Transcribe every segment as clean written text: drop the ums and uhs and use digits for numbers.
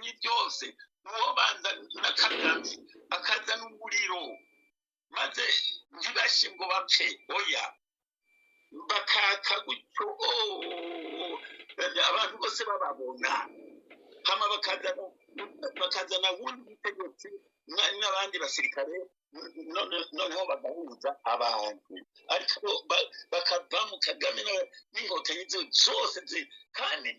Bwicanyi byose, uwo banza na Kagame akazana umuriro, maze ntibashe ngo bapfe, oya, bakaka gutyo, oh, abantu bose bababona, hama bakazana wundi butegetsi n'abandi basirikare, noneho bagahuza abantu, ariko bakava mu Kagame n'Inkotanyi zose kandi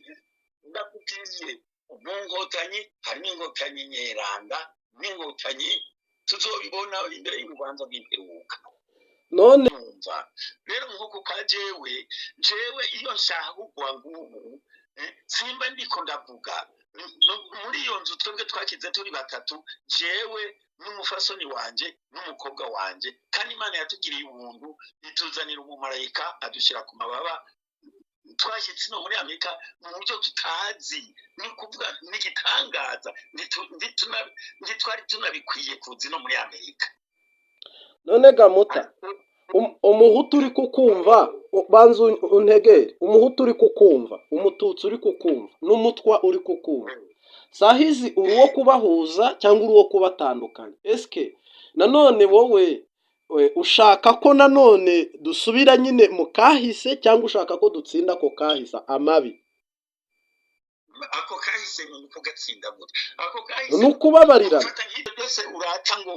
ndakubwiye, mu Nkotanyi harimo Inkotanyi nyeranda n'Inkotanyi tuzobibona imbere y'urubanza rw'imperuka. None Numva rero nk'uko ka jewe iyo nshaka kugwa ngubu, simba ndiko ndavuga. Muri iyo nzu twebwe twakize turi batatu, jewe n'umufasoni wanje n'umukobwa wanje, kandi Imana yatugiriye ubuntu ituzanira umumarayika adushyira ku mababa. Twashyitse no muri Amerika mu buryo tutazi, ni ukuvuga n'igitangaza, ntitwari tunabikwiye kuza no muri Amerika. None gamuta, Umuhutu uri kukumva, banza untegere, umuhutu uri kukumva, Umututsi uri kukumva n'Umutwa uri kukumva sahizi, uri uwo kubahuza cyangwa uri uwo kubatandukanya? Eske nanone wowe ushaka ko nanone dusubira nyine mu kahise, cyangwa ushaka ko dutsinda ako kahise amabi? Ako kahise ni ukugatsinda gute? Ako kahise Ni ukubabarirana. Ufata nk'ibyo byose urata ngo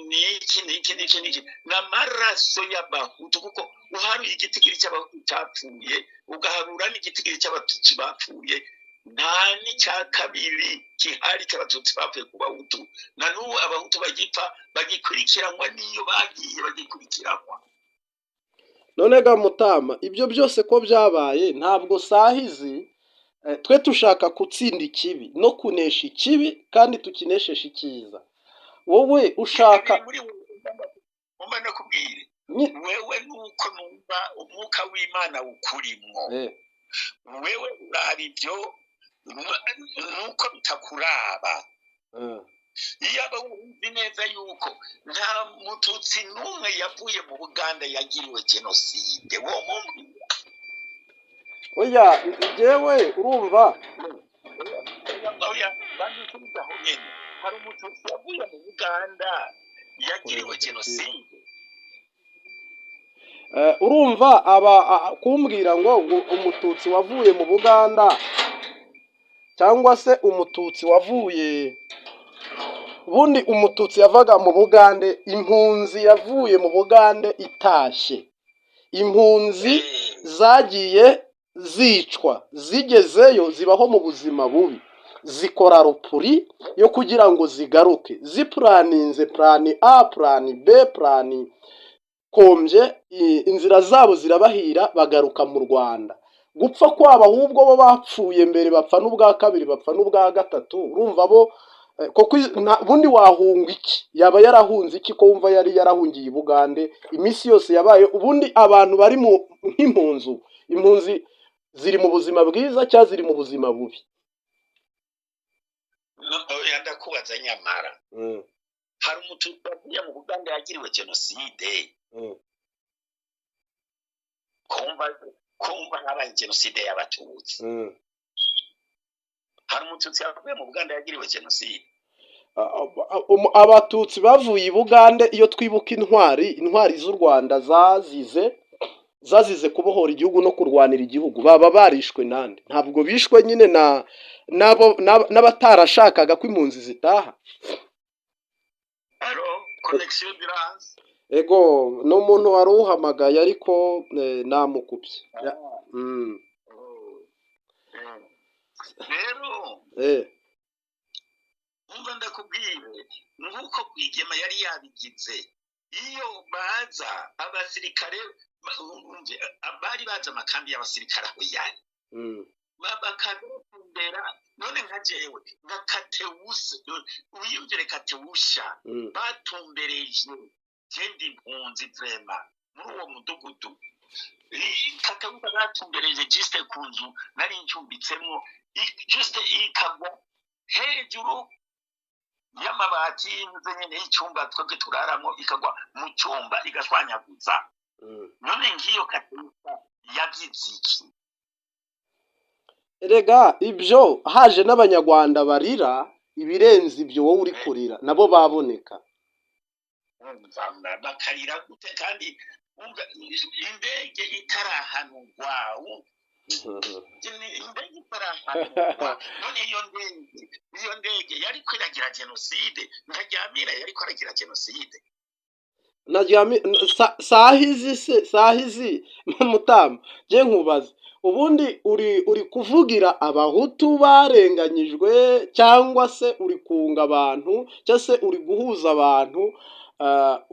niki niki niki niki, ni amaraso y'Abahutu, kuko uharuye igitigiri cy'Abahutu cyapfuye, ugaharura n'igitigiri cy'Abatutsi bapfuye, nta n'icya kabiri gihari cy'Abatutsi bapfuye ku Bahutu. Na n'ubu Abahutu bagipfa, bagikurikiranwa n'iyo bagiye bagikurikiranwa. None ga mutama, ibyo byose ko byabaye, ntabwo sahizi twe tushaka gutsinda ikibi no kunesha ikibi, kandi tukineshesha icyiza. Wowe ushaka Biri muri wowe, umva nakubwire. Wewe nuko numva umwuka w'Imana ukurimwo, wewe uraba ibyo nuko bitakuraba. Iyaba wumva neza yuko nta Mututsi n'umwe yavuye mu Buganda yagiriwe jenoside, wo mumbwira. Oya, njyewe urumva. Oya, banza aho nyene, hari Umututsi yavuye mu Buganda yagiriwe jenoside? Urumva aba kumbwira ngo Umututsi wavuye mu Buganda cyangwa se Umututsi wavuye, ubundi Umututsi yavaga mu Bugande, impunzi yavuye mu Bugande itashye, impunzi zagiye zicwa, zigezeyo zibaho mu buzima bubi, zikora repli yo kugira ngo zigaruke, zipuraninze plan A, plan B, plan kombye, inzira zabo zirabahira, bagaruka mu Rwanda. Gupfa kwabo ahubwo bo bapfuye mbere, bapfa n'ubwa kabiri, bapfa n'ubwa gatatu. Urumva bo koko ubundi wahunga iki? Yaba yarahunze iki, ko wumva yari yarahungiye i Bugande iminsi yose yabaye? Ubundi abantu bari mu nk'impunzi ubu, impunzi ziri mu buzima bwiza cyangwa ziri mu buzima bubi? No, oya, ndakubaza nyamara, hari Umututsi wavuye mu Buganda yagiriwe jenoside? Kumva habaye jenoside y'Abatutsi, hari Umututsi yavuye mu Buganda yagiriwe jenoside? Abatutsi bavuye i Bugande, iyo twibuka intwari z'u Rwanda zazize kubohora igihugu no kurwanira igihugu, baba barishwe nande? Ntabwo bishwe nyine na nabo n'abatarashakaga ko impunzi zitaha? Allô, connexion biranze. Ego, ni umuntu wari uhamagaye, ariko namukupye. Rero umva ndakubwire, nk'uko Rwigema yari yabigize, iyo baza abasirikare umve, bari bazi amakambi y'abasirikare aho yari, bakatumbera. None nka jewe, nka katewuse, wiyumvire katewusha, batumbereje jendi impunzi vraiment muri uwo mudugudu. Katewusha batumbereje juste ku nzu nari ncumbitsemwo, juste ikagwa hejuru y'amabati y'inzu nyene y'icyumba twebwe turaramo, ikagwa mu cyumba igashwanyaguza. None ngiyo katewusha yagize iki? Erega ibyo haje n'Abanyarwanda barira ibirenze ibyo wowe uri kurira, nabo baboneka. Umva, bakarira gute kandi umva, indege itarahanurwa, indege itarahanurwa? None iyo ndege yariko iragira jenoside? Ntaryamira yariko aragira jenoside? Sahizi se, sahizi mutama, je nkubaza, ubundi uri kuvugira Abahutu barenganyijwe, cyangwa se uri kunga abantu, cyangwa se uri guhuza abantu?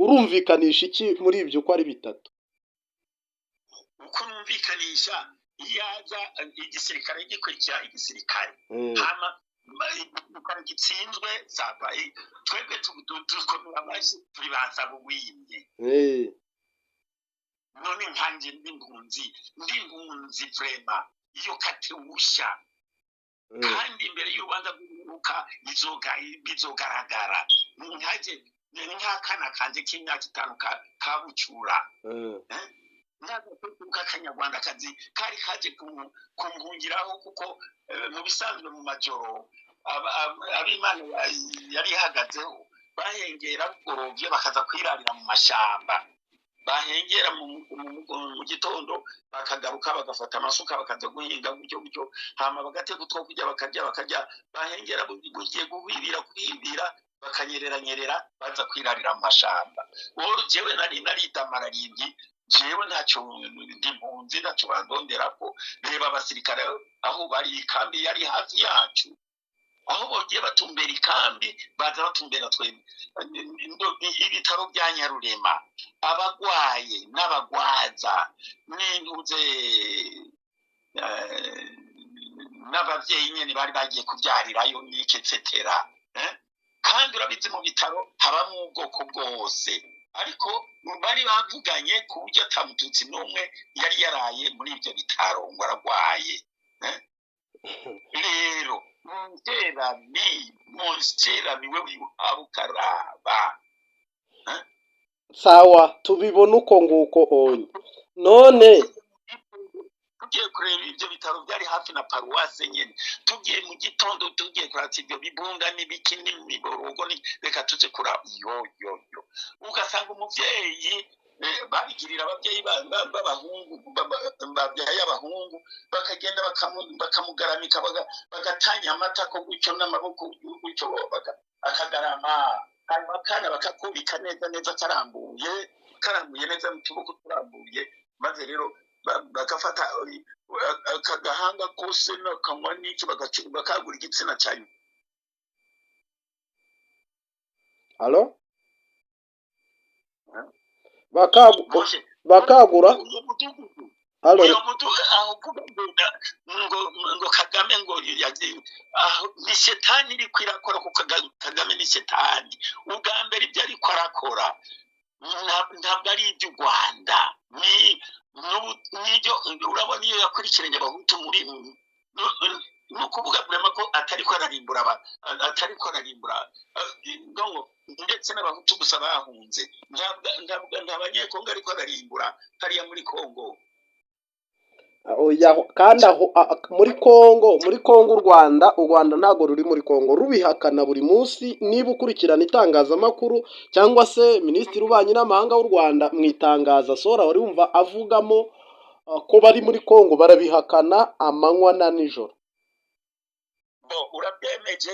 Urumvikanisha iki muri ibyo uko ari bitatu? Uko numvikanisha, iyo aza igisirikare gikurikira igisirikare, hama igisirikare gitsinzwe, saba twebwe dukomera amashyi, turi ba Nsabugwimye. None nkanje ndi impunzi vraiment, iyo katewusha, kandi imbere y'urubanza rw'uruka bizogaragara. Nkaje nk'akana kanje k'imyaka 5 kabucura, n'agakecuru k'Akanyarwandakazi kari kaje kumuhungiraho, kuko mu bisanzwe mu majoro ab'Imana yari ihagazeho bahengera bugorovye bakaza kwirarira mu mashamba, bahengera mu gitondo bakagaruka bagafata amasuka bakaza guhinga gutyo gutyo, hama bagateka utwo kurya bakarya, bahengera bugiye guhwibira kuhibira, bakanyerera nyerera baza kwirarira mu mashamba. Wowe jewe nari naridamararimvyi, jewe ntacyo ndi impunzi, ntacyo bandonderako. Reba abasirikare aho bari, ikambi yari hafi yacu, aho bogiye batumbera ikambi, baza batumbera twebwe. Ibitaro bya Nyarurema, abagwaye n'abagwaza n'intuze n'abavyeyi nyene bari bagiye kubyarirayo n'iki et cetera, eh? Kandi urabizi mu bitaro habamwo ubwoko bwose, ariko bari bavuganye ku buryo ata Mututsi n'umwe yari yaraye muri ibyo bitaro ngo aragwaye, eh? Rero munserami we waba ukaraba. Sawa, tubibona uko nguko onye none. Tugiye kureba ibyo bitaro byari hafi na paruwase nyene, tugiye mu gitondo, tugiye kurata ibyo bibunga n'ibiki n'imiborogo, reka tuze kuraba yo yo yo, ugasanga umuvyeyi, babigirira ababyeyi b'abahungu babyaye abahungu, bakagenda bakamugaramika, bagatanya amatako gutyo n'amaboko gutyo, akagarama, hanyuma akana bakakubika neza neza karambuye, karambuye neza mu tuboko turambuye, maze rero bagafata aka gahanga kose n'akanwa n'iki, bakagura igitsina cya Alo, bakagura. Uyo mudugudu, Alo. uyo mudugudu aho uvuga ngo Kagame ngo yagiye aho, ni shetani iriko irakora, kuko Kagame ni shetani. Ubwa mbere ibyo ariko arakora ntabwo ari iby'u Rwanda, ni n'ibyo urabona iyo yakurikiranye Abahutu muri ni ukuvuga vraiment ko atariko ararimbura atariko ararimbura ngo ndetse n'Abahutu gusa bahunze, ntabwo nta Banyekongo ariko ararimbura hariya muri Kongo. Oya, kandi aho muri Kongo, u Rwanda ntabwo ruri muri Kongo, rubihakana buri munsi. Niba ukurikirana itangazamakuru, cyangwa se minisitiri w'ububanyi n'amahanga w'u Rwanda mu itangazo asohora, wari wumva avugamo ko bari muri Kongo? Barabihakana amanywa na nijoro. Bo urabyemeje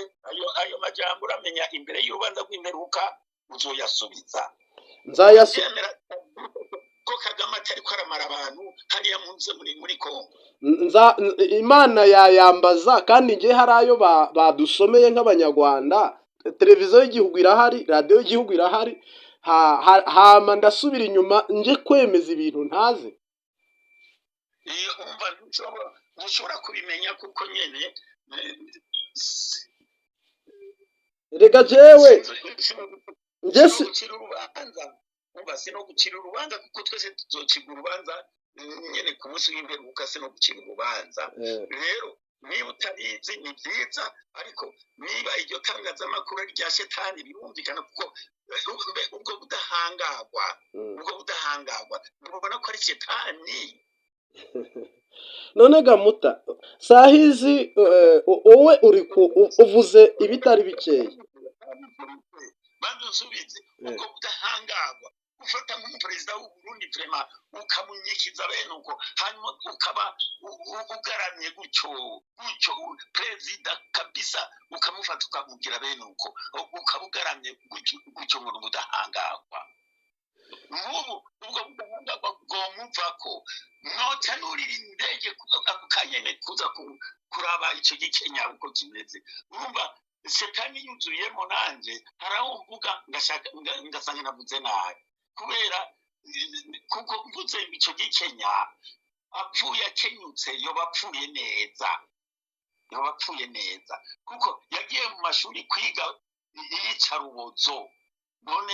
ayo majambo, uramenya imbere y'urubanza rw'imperuka uzoyasubiza. Nzayasu Yemera ko Kagame atariko aramara abantu hariya munze muri Kongo? Nza Imana yayambaza, kandi njye hari ayo badusomeye nk'Abanyarwanda. Televiziyo y'igihugu irahari, radiyo y'igihugu irahari. Hama ndasubira inyuma nje kwemeza ibintu ntazi? Iyo umva ntushobora kubimenya kuko nyene Reka jewe njye si gucira urubanza, umva, si no gucira urubanza, kuko twese tuzocirwa urubanza nyene ku munsi w'imperuka, si no gucira urubanza. Rero niba utabizi ni byiza, ariko niba iryo tangazamakuru ari rya shetani birumvikana, kuko ubwo budahangarwa, ubwo budahangarwa ubona ko ari shetani. None gamuta sahizi, wowe uri uvuze ibitari bikeya. Banza unsubize. Ubwo budahangarwa ufata nk'umuperezida w'Uburundi, vraiment, ukamunyikiza bene uko, hanyuma ukaba ugaramye gutyo gutyo, perezida kabisa, ukamufata ukamugira bene uko, ukaba ugaramye gutyo gutyo, ngo ni ubudahangarwa. Nk'ubu ubwo budahangarwa bwomuvako, noca nurira indege ako kanyene kuza kuraba ico gikenya uko kimeze. Urumva shetani yuzuyemo, nanje hari aho mvuga ngashaka ngasanga navuze nabi, kubera kuko mvuze ico gikenya apfuye akenyutse, yoba apfuye neza, yoba apfuye neza, kuko yagiye mu mashuri kwiga iyicarubozo, none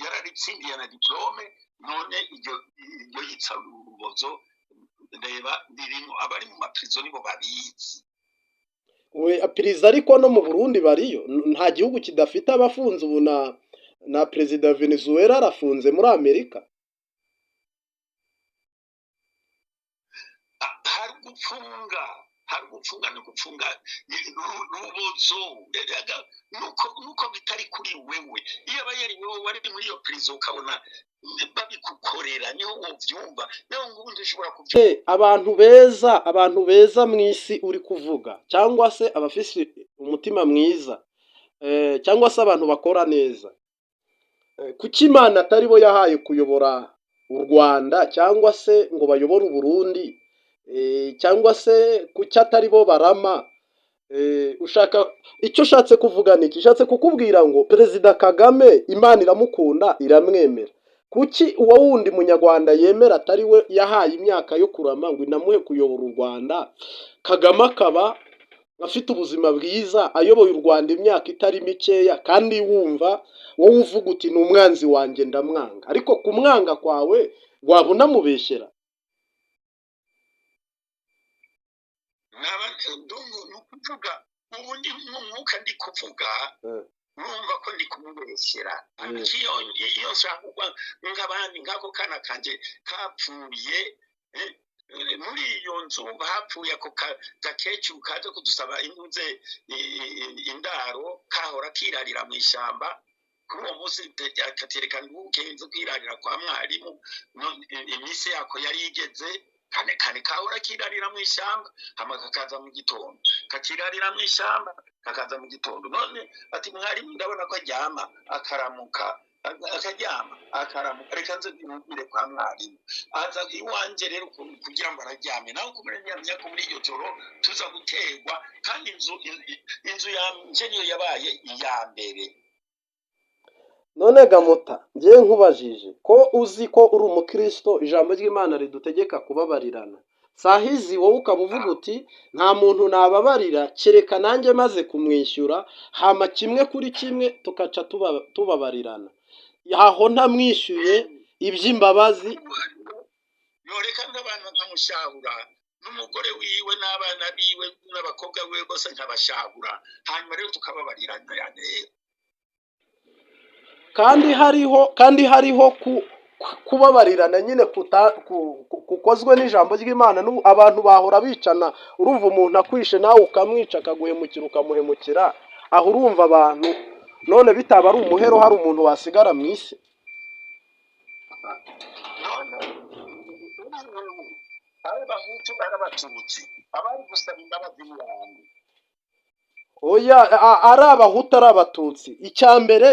yararitsindiye na diplôme. None iryo yicarubozo, reba ririmo abari mu maprison nibo babizi. We perezida, ariko no mu Burundi bariyo. Nta gihugu kidafite abafunze. Ubu na perezida wa Venezuela arafunze muri Amerika. Hari gufunga, hari gufunga no gufunga rubozo. Erega nuko bitari kuri wewe. Iyo aba yari wewe wari muri iyo prison, ukabona babikukorera, niho wovyumva, niho ngubundi ushobora kuvyumva. Abantu beza mu isi uri kuvuga, cyangwa se abafise umutima mwiza, cyangwa se abantu bakora neza, kuki Imana atari bo yahaye kuyobora u Rwanda, cyangwa se ngo bayobore Uburundi, cyangwa se kuki atari bo barama? Ushaka icyo ushatse kuvuga ni iki? Ushatse kukubwira ngo Perezida Kagame Imana iramukunda, iramwemera. Kuki uwo wundi munyarwanda yemera atari we yahaye imyaka yo kurama ngo inamuhe kuyobora u Rwanda, Kagame akaba afite ubuzima bwiza, ayoboye u Rwanda imyaka itari mikeya, kandi wumva wowe uvuga uti: "Ni umwanzi wanjye, ndamwanga"? Ariko kumwanga kwawe waba unamubeshyera. Naba ni ukuvuga ubu ndi mu mwuka, ndi kuvuga, urumva ko ndi kumubeshyera. Ariko iyo nshaka kugwa nk'abandi, nk'ako kana kanje kapfuye, muri iyo nzu hapfuye ako gakecuru kaje kudusaba intuze indaro, kahora kirarira mu ishyamba. Kuri uwo munsi akatereka nduke nze kwirarira kwa mwarimu. Iminsi yako yari igeze kane kane. Kahora kirarira mu ishyamba, hama kakaza mu gitondo, kakirarira mu ishyamba, kakaza mu gitondo. None ati: "Mwarimu, ndabona ko aryama akaramuka, akaryama akaramuka, reka nze nirire kwa mwarimu." Aza iwanje rero kugira ngo araryame nawe, kumenya ntiyamenya ko muri iryo joro tuza guterwa, kandi inzu yanje niyo yabaye iya mbere. None gamuta, ngewe nkubajije ko uzi ko uri umukristo, ijambo ry'Imana ridutegeka kubabarirana, sahizi wowe ukaba uvuga uti: "Nta muntu nababarira kereka nanjye maze kumwishyura, hama kimwe kuri kimwe tukaca tubabarirana", aho ntamwishyuye iby'imbabazi? Yoreka nk'abantu nkamushahura n'umugore wiwe n'abana biwe n'abakobwa biwe bose, nkabashahura, hanyuma rero tukababarirana rero. Kandi hariho kubabarirana nyine kukozwe n'ijambo ry'Imana. N'ubu abantu bahora bicana. Urumva umuntu akwishe nawe ukamwica, akaguhemukira ukamuhemukira, aho urumva abantu none bitaba ari umuhero, hari umuntu wasigara mu isi? None ari Abahutu, ari Abatutsi, abari gusaba imbabazi ni... Oya, ari Abahutu, ari Abatutsi, icya mbere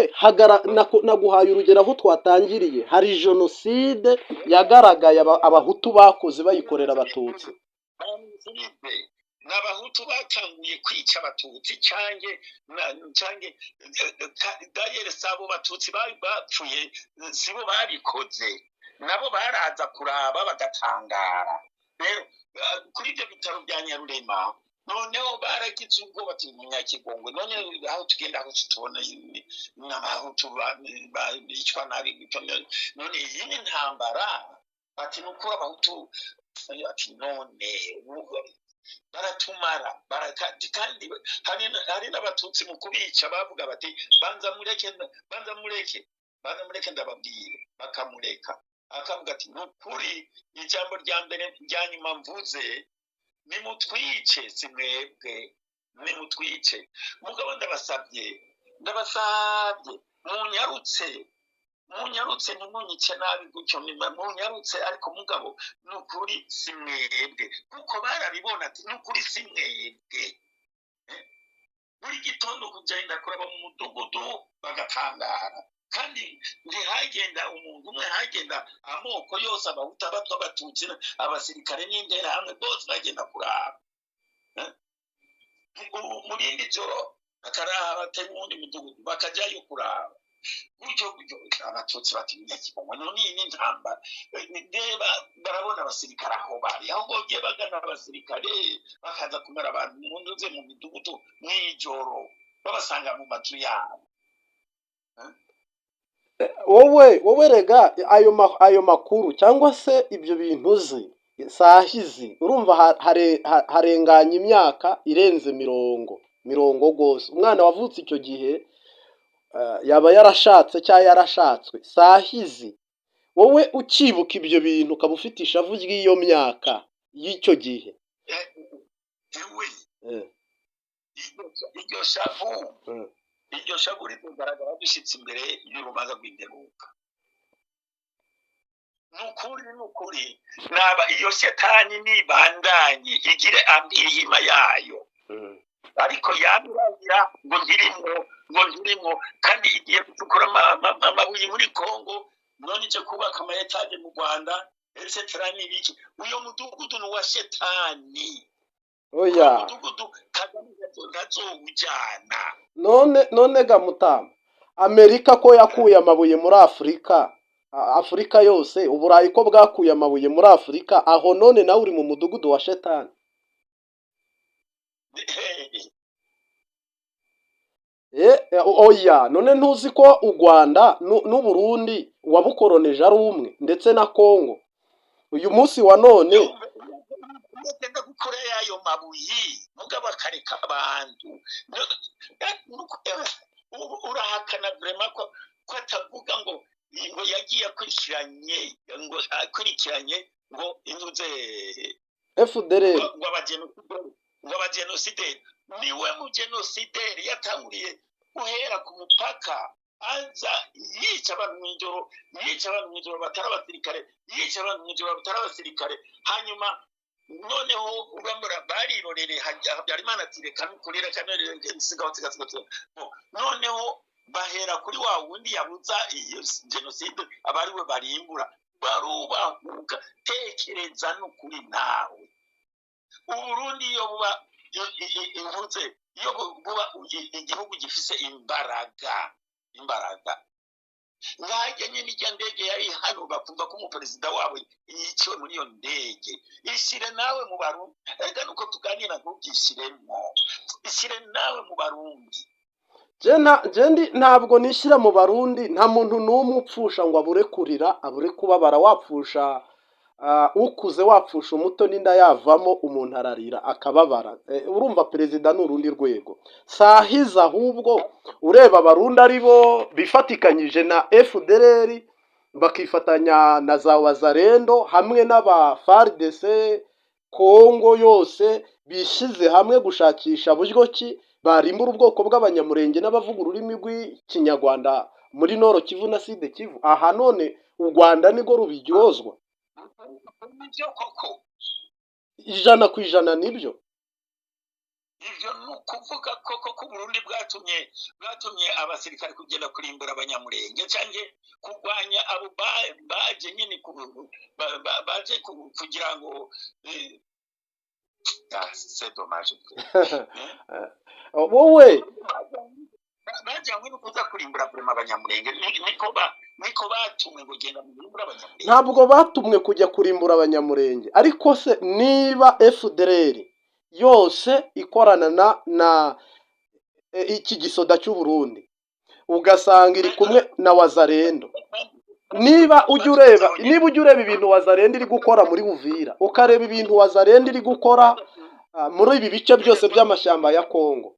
naguhaye urugero aho twatangiriye, hari jenoside yagaragaye Abahutu bakoze bayikorera Abatutsi. Jenoside ni Abahutu batanguye kwica Abatutsi, cange dayere si abo Batutsi bari bapfuye, sibo babikoze, nabo baraza kuraba bagatangara. Rero kuri ibyo bitaro bya Nyarurema, noneho baragize ubwoba, ati: "Munyakigongwe, none aho tugenda aho tubona n'Abahutu bicwa nabi gutyo, none iyi ni intambara." Ati: "Ni ukuri Abahutu," ati, "none ubu baratumara." Kandi hari n'Abatutsi mu kubica bavuga bati: "Banza mureke, banza mureke, banza mureke ndababwire." Bakamureka. Akavuga ati: "Nukuri, ijambo rya mbere rya nyuma mvuze, nimutwice, si mwebwe, nimutwice. Mugabo ndabasabye, ndabasabye, munyarutse, munyarutse, ntimunyice nabi gutyo, munyarutse. Ariko mugabo nukuri si mwebwe." Kuko barabibona ati: "Nukuri si mwebwe." Buri gitondo kugenda kuraba mu mudugudu bagatangara, kandi ntihagenda umuntu umwe, hagenda amoko yose: Abahutu, Abatwa, Abatutsi, abasirikare n'Interahamwe, bose bagenda kuraba. Ubu mu rindi joro bakaraba, batema uwundi mudugudu, bakajyayo kuraba gutyo gutyo. Abatutsi bati: "Nyakibongo, none iyi ni intambara." Reba, barabona abasirikare aho bari, aho bogiye bagana abasirikare, bakaza kumara abantu mu nzu, mu midugudu, mw'ijoro babasanga mu mazu yabo. Wowe rega ayo makuru cyangwa se ibyo bintu uzi sahizi, urumva harenganya imyaka irenze mirongo rwose. Umwana wavutse icyo gihe yaba yarashatse cyangwa yarashatswe sahizi. Wowe ukibuka ibyo bintu, ukaba ufite ishavu ry'iyo myaka y'icyo gihe. Ewe, iryo shavu, iryo shavu rikugaragara dushyitse imbere y'urubanza rw'imperuka. Ni ukuri, ni ukuri, naba iyo shetani nibandanye igire ambirihima yayo, ariko yabiragira ngo ntirimwo, ngo ntirimwo, kandi igiye gucukura amabuye muri Kongo, none ije kubaka ama étages mu Rwanda, etc. N'ibiki. Uyo mudugudu ni uwa shetani. Oya. Mudugudu Kagame ntazowujyana. None ga mutama, Amerika ko yakuye amabuye muri Afurika, Afurika yose, Uburayi ko bwakuye amabuye muri Afurika, aho none nawe uri mu mudugudu wa shetani? Hehe? Oya, none ntuzi ko u Rwanda n'Uburundi wabukoronije ari umwe, ndetse na Kongo uyu munsi wa none? Ugenda gukora yayo mabuye, mugabo akareka abantu. Urahakana vraiment ko atavuga ngo yagiye akurikiranye, ngo akurikiranye ngo intuze FDLR. Ngo abagenosideri. Niwe mugenosideri yatanguriye guhera ku mupaka, aza yica abantu mw'ijoro, yica abantu mw'ijoro batari abasirikare, yica abantu mw'ijoro batari abasirikare. Hanyuma noneho urambura barirorere. Habyarimana ati: "Reka nukuri, reka sigaho, sigaho, sigaho." Noneho bahera kuri wa wundi yabuza iyo jenoside, aba ari we barimbura, barubahuka. Tekereza n'ukuri nawe, Uburundi iyo buba imvuze, iyo buba igihugu gifise imbaraga, imbaraga nkajya nyine, ijya ndege yari hano, bakumva ko umuperezida wabo yiciwe muri iyo ndege. Ishyire nawe mu Barundi. Reka nuko tuganira, ntubyishyiremo, ishyire nawe mu Barundi. Ntabwo nishyira mu Barundi. Nta muntu n'umwe upfusha ngo abure kurira, abure kubabara. Wapfusha ukuze, wapfusha umuto, n'inda yavamo, umuntu ararira akababara. Urumva perezida ni urundi rwego sahiza. Ahubwo ureba Abarundi ari bo bifatikanyije na FDLR, bakifatanya na za Wazalendo hamwe n'aba FARDC Kongo yose, bishyize hamwe gushakisha buryo ki barimbura ubwoko bw'Abanyamurenge n'abavuga ururimi rw'Ikinyarwanda muri Nord Kivu na Sud Kivu. Aha none u Rwanda nirwo rubiryozwa. Nibyo koko. 100% nibyo. Ibyo ni ukuvuga koko ko Uburundi bwatumye abasirikare kugenda kurimbura Abanyamurenge, cyangwa kurwanya abo baje nyine baje kugira ngo ah, c'est dommage. Wowe Bajyanywe no kuza kurimbura vraiment Abanyamurenge. Niko batumwe ngo genda mu kurimbura Abanyamurenge? Ntabwo batumwe kujya kurimbura Abanyamurenge, ariko se niba FDLR yose ikorana na iki gisoda cy'u Burundi, ugasanga iri kumwe na Wazalendo, niba ujya ureba ibintu Wazalendo iri gukora muri Uvira, ukareba ibintu Wazalendo iri gukora muri ibi bice byose by'amashyamba ya Kongo.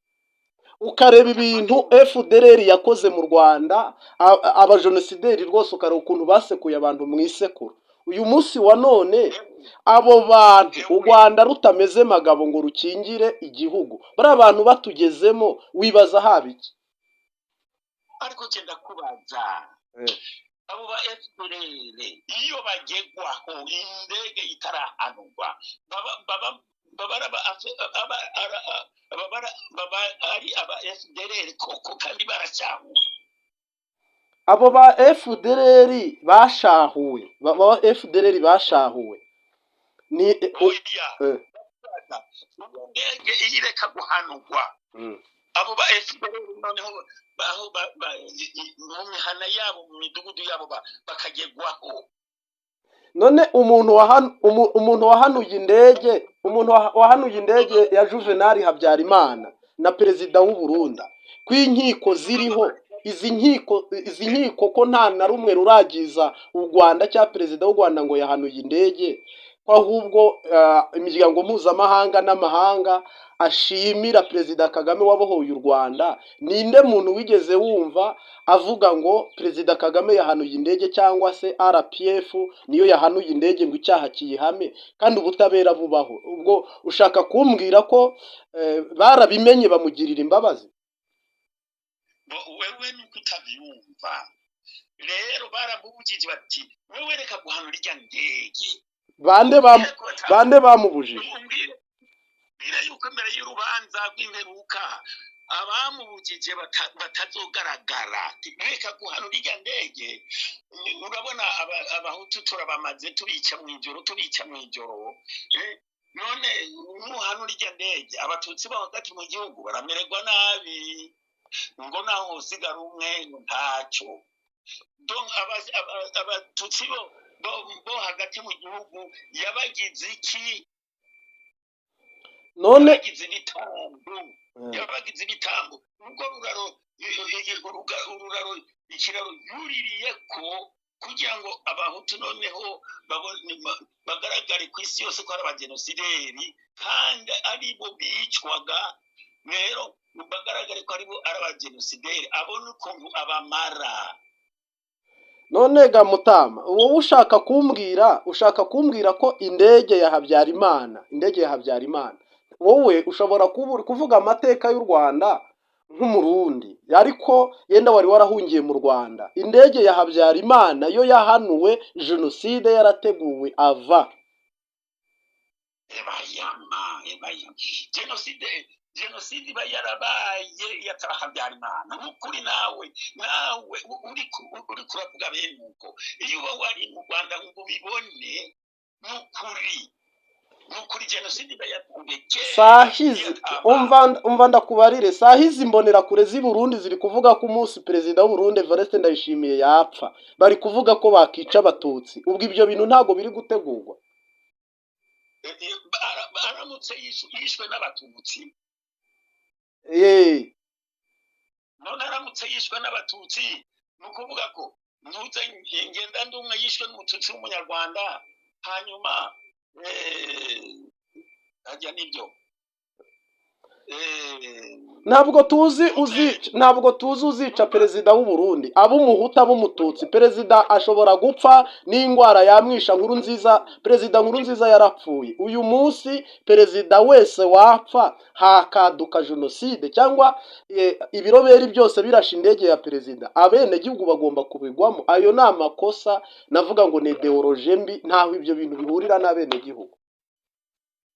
Ukareba ibintu FDLR yakoze mu Rwanda, abajenosideri rwose, ukareba ukuntu basekuye abantu mu isekuru. Uyu munsi wa none abo bantu, u Rwanda rutameze magabo ngo rukingire igihugu, bariya bantu batugezemo, wibaza haba iki? Ariko genda kubaza, abo ba FDLR iyo bagegwaho indege itarahanurwa, baba ari baba ari aba FDLR koko kandi barashahuwe? Abo ba FDLR bashahuwe, ba FDLR bashahuwe ni Oya, indege iyo ireka guhanurwa, abo ba FDLR noneho aho mu mihana yabo, mu midugudu yabo, bakagegwaho. None umuntu wahanuye indege, umuntu wahanuye indege ya Juvenal Habyarimana na perezida w'u Burundi, ko inkiko ziriho, izi nkiko ko nta na rumwe ruragiza u Rwanda cyangwa perezida w'u Rwanda ngo yahanuye indege, ko ahubwo imiryango mpuzamahanga n'amahanga ashimira Perezida Kagame wabohoye u Rwanda, ninde muntu wigeze wumva avuga ngo Perezida Kagame yahanuye indege cyangwa se RPF niyo yahanuye indege ngo icyaha kiyihame, kandi ubutabera bubaho? Ubwo ushaka kumbwira ko barabimenye bamugirira imbabazi? Wewe nuko utabyumva. Rero baramubujije bati: "Wewe reka guhanura irya ndege." Bande bamubujije? Umbwire yuko imbere y'urubanza rw'imperuka abamubujije batazogaragara. Reka guhanura irya ndege. Urabona abahutu turabamaze, tubica mu ijoro, tubica mu ijoro. None nuhanura irya ndege, abatutsi bo hagati mu gihugu baramererwa nabi, ngo naho usigara umwe ntacyo. Donc abatutsi bo hagati mu gihugu yabagize iki? None Yabagize ibitambo, yabagize ibitambo. Ubwo ruraro ururaro ikiraro yuririye ko kugira ngo abahutu noneho bagaragare ku isi yose ko ari abagenosideri kandi ari bo bicwaga, rero bagaragare ko aribo ari abagenosideri, abone ukuntu abamara. None ga mutama, wowe ushaka kumbwira ko indege ya Habyarimana, indege ya Habyarimana, wowe ushobora kuvuga amateka y'u Rwanda nk'Umurundi, ariko yenda wari warahungiye mu Rwanda, indege ya Habyarimana yo yahanuwe jenoside yarateguwe ava? Ebayama, ebayama, jenoside iba yarabaye yataba Habyarimana. Nk'ukuri nawe uri kuravuga bene uko, iyo uba wari mu Rwanda ngo ubibone, n'ukuri jenoside iba yatangiye kera. Sahizi yataba. Umva ndakubarire, sahizi imbonerakure z'i Burundi ziri kuvuga ko umunsi perezida w'u Burundi Evariste Ndayishimiye yapfa, bari kuvuga ko bakica abatutsi. Ubwo ibyo bintu ntabwo biri gutegurwa? Aramutse yishwe n'abatutsi, none aramutse yishwe n'abatutsi, ni ukuvuga ko ntuze ngenda ndi umwe yishwe n'umututsi w'umunyarwanda, hanyuma ajya nibyo. Ntabwo tuzi uzica perezida w'u Burundi, ab'umuhutu, ab'umututsi. Perezida ashobora gupfa n'indwara yamwisha. Nkuru nziza, perezida Nkuru nziza yarapfuye. Uyu munsi perezida wese wapfa hakaduka jenoside cyangwa ibiroberi byose birashe indege ya perezida, abenegihugu bagomba kubigwamo. Ayo ni amakosa, navuga ngo ni idéologie mbi, ntaho ibyo bintu bihurira n'abenegihugu.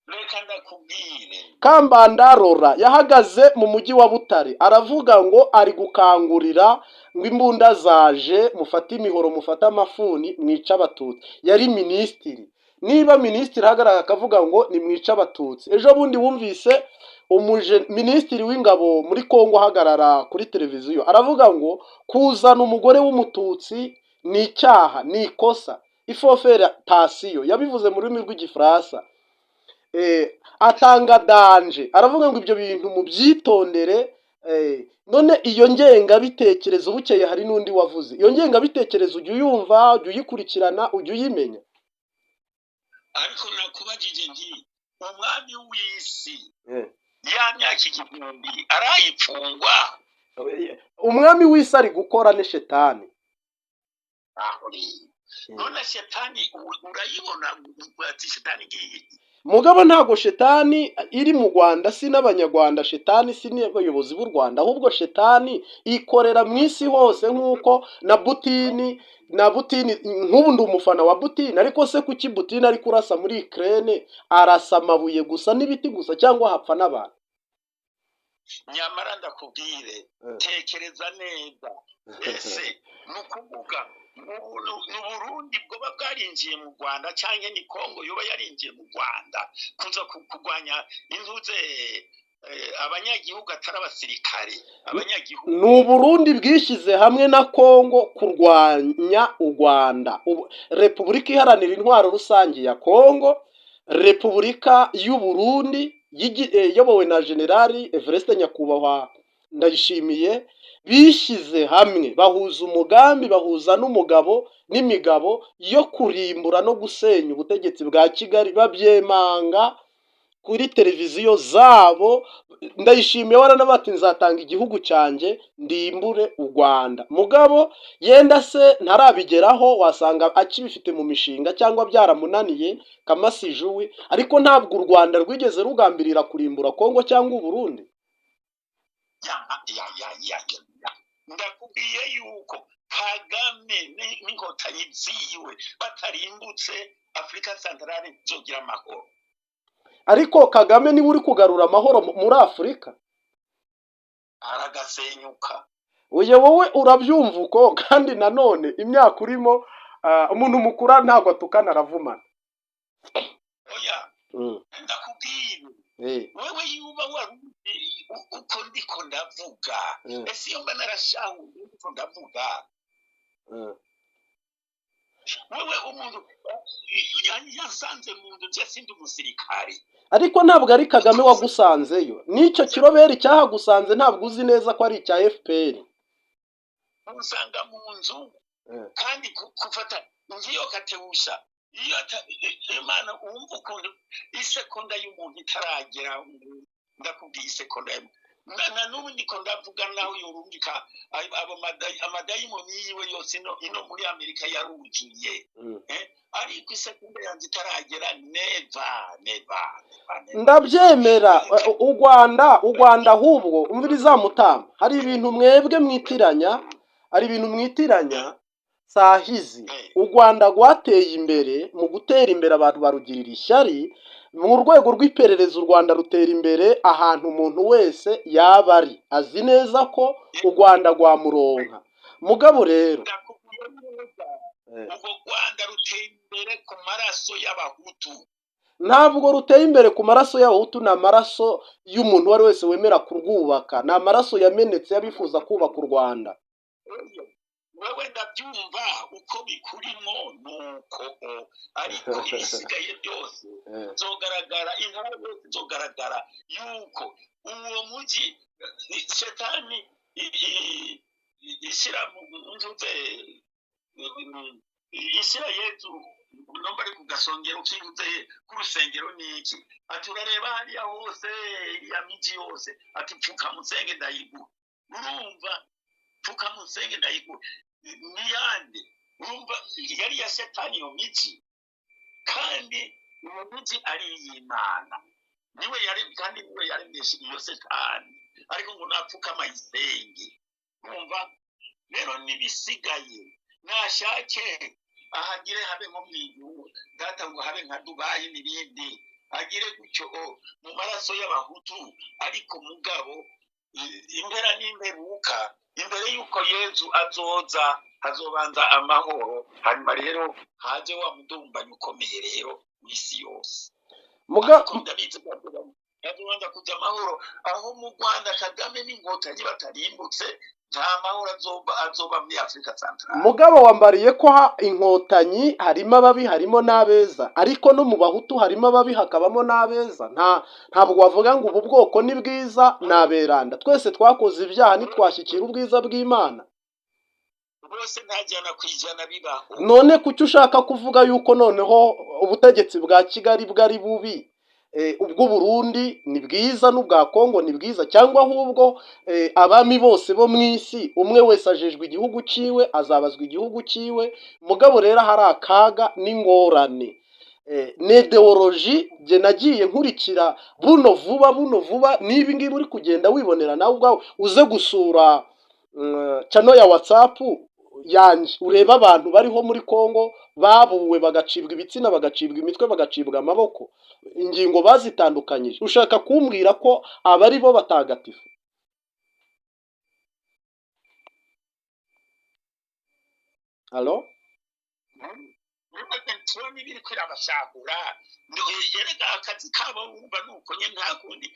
Reka ndakubwire. Kambanda Rora yahagaze mu mujyi wa Butare aravuga ngo ari gukangurira ngo imbunda zaje, mufate imihoro, mufate amafuni, mwice abatutsi. Yari minisitiri. Niba minisitiri ahagarara akavuga ngo nimwice abatutsi, ejo bundi wumvise umuje minisitiri w'ingabo muri Kongo ahagarara kuri televiziyo aravuga ngo kuzana umugore w'umututsi ni icyaha, ni ikosa, il faut faire attention. Yabivuze mu rurimi rw'igifaransa, atanga danger, aravuga ngo ibyo bintu mubyitondere. None iyo ngengabitekerezo, bukeye hari n'undi wavuze iyo ngengabitekerezo, ujya uyumva, ujya uyikurikirana, ujya uyimenya? Ariko nakubajije nti umwami w'isi Ya myaka 1000 arayipfungwa. Umwami w'isi ari gukora ni Shetani. Aho rero, none Shetani urayibona ati Shetani ngiyi. Mugabo ntabwo Shetani iri mu Rwanda, si n'Abanyarwanda, Shetani si n'abayobozi b'u Rwanda, ahubwo Shetani ikorera mu isi hose, nk'uko na Putini, nk'ubu ndi umufana wa Putini, ariko se kuki Putini ari kurasa muri Ukraine? Arasa amabuye gusa n'ibiti gusa, cyangwa hapfa n'abantu? Nyamara ndakubwire, tekereza neza. Ese ni ukuvuga ni Burundi bwoba bwarinjiye mu Rwanda, cyangwa ni Kongo yoba yarinjiye mu Rwanda kuza kurwanya intuze, abanyagihugu, atari abasirikare, abanyagihugu? Ni Uburundi bwishyize hamwe na Kongo kurwanya u Rwanda. Repubulika Iharanira Intwaro Rusange ya Kongo, Repubulika y'u Burundi iyobowe na Generali Evariste Nyakubahwa Ndayishimiye, bishyize hamwe, bahuza umugambi, bahuza n'umugabo n'imigabo yo kurimbura no gusenya ubutegetsi bwa Kigali, babyemanga kuri televiziyo zabo. Ndayishimiye waranavuga ati: "Nzatanga igihugu cyanjye ndimbure u Rwanda." Mugabo yenda se ntarabigeraho, wasanga akibifite mu mishinga cyangwa byaramunaniye kamasijuwi, ariko ntabwo u Rwanda rwigeze rugambirira kurimbura Kongo cyangwa Uburundi. Ya ya ya ya ya, ndakubwiye yuko Kagame n'Inkotanyi ziwe batarimbutse, Afurika Centrale izogira amahoro. Ariko Kagame niwe uri kugarura amahoro muri Afurika. Aragasenyuka. Uyu wowe urabyumva uko, kandi nanone imyaka urimo, umuntu mukuru ntabwo atukana, aravumana. Oya. Ndakubwiye, wewe yuba wari uko ndiko ndavuga. Ese iyo mba narashahuye ndiko ndavuga? Wewe umuntu yasanze mu nzu, je sindi umusirikari. Ariko ntabwo ari Kagame wagusanzeyo, n'icyo kiroberi cyahagusanze ntabwo uzi neza ko ari icya FPR. Usanga mu nzu. Kandi gufata ngiyo katewusha iyo Imana, wumva ukuntu isekonda y'umuntu itaragera. Ndakubwiye, isekonda y'umuntu na n'ubu ndiko ndavuga, naho yorungika abo amadayimoni yiwe yose ino muri Amerika yaruzuye. Ariko isekonda yanjye itaragera, never, never, never, never. Ndabyemera. U Rwanda ahubwo umvira izamutama, hari ibintu mwebwe mwitiranya, hari ibintu mwitiranya sahizi. U Rwanda rwateye imbere, mu gutera imbere abantu barugirira ishyari. Mu rwego rw'iperereza, u Rwanda rutera imbere ahantu umuntu wese yaba ari azi neza ko u Rwanda rwamuronka. Mugabo rero Ndakubwiye neza, urwo Rwanda ruteye imbere ku maraso y'Abahutu. Ntabwo ruteye imbere ku maraso y'Abahutu, ni amaraso y'umuntu uwo ari wese wemera kurwubaka, ni amaraso yamenetse y'abifuza kubaka u Rwanda. Wewe ndabyumva uko bikurimo nuko, ariko ibisigaye byose zogaragara, intara zose zogaragara yuko uwo mujyi Shetani ishyira mu ntuze, ishyira Yezu nomba ari ku gasongero k'intuze k'urusengero n'iki, ati: "Urareba hariya hose, iriya miji yose," ati: "Pfuka musenge ndayiguha." Urumva, "Pfuka musenge ndayiguha" niyande? Urumva yari iya Shetani iyo miji, kandi uwo miji ari iy'Imana, niwe yari, kandi niwe yaremeshe iyo Shetani, ariko ngo napfukama ayisenge. Urumva rero n'ibisigaye nashake ahagire habe nko mu ijuru, data, ngo habe nka Dubayi n'ibindi, agire gutyo mu maraso y'Abahutu. Ariko mugabo impera n'imperuka, imbere y'uko Yezu azoza, hazobanza amahoro, hanyuma rero haje wa mudumbanyi ukomeye rero w'isi yose. Ariko ndabizi ko hazobanza kuja amahoro aho mu Rwanda. Kagame n'Inkotanyi batarimbutse, nta mahoro azoba muri Afurika Centrale. Mugabo wambariye ko Inkotanyi harimo ababi, harimo n'abeza, ariko no mu Bahutu harimo ababi hakabamo n'abeza. Ntabwo wavuga ngo ubu bwoko ni bwiza, ni aberanda. Twese twakoze ibyaha, ntitwashyikira ubwiza bw'Imana. Bose nta 100% bibaho. None kuki ushaka kuvuga yuko noneho ubutegetsi bwa Kigali bwari bubi? Ubw'Uburundi ni bwiza n'ubwa Kongo ni bwiza, cyangwa ahubwo abami bose bo mu isi umwe wese ajejwe igihugu ciwe, azabazwa igihugu ciwe. Mugabo rero hari akaga n'ingorane. Ni idéologie jye nagiye nkurikira buno vuba buno vuba. Niba ngibi uri kugenda wibonera nawe ubwawe, uze gusura channel ya WhatsApp yanjye, urebe abantu bariho muri Kongo babuwe, bagacibwa ibitsina, bagacibwa imitwe, bagacibwa amaboko, ingingo bazitandukanyije. Ushaka kumbwira ko aba ari bo batagatifu? Allô? Tubona ibiri kwirabashahura. Erega akazi kabo wumva ni uko nyene, nta kundi.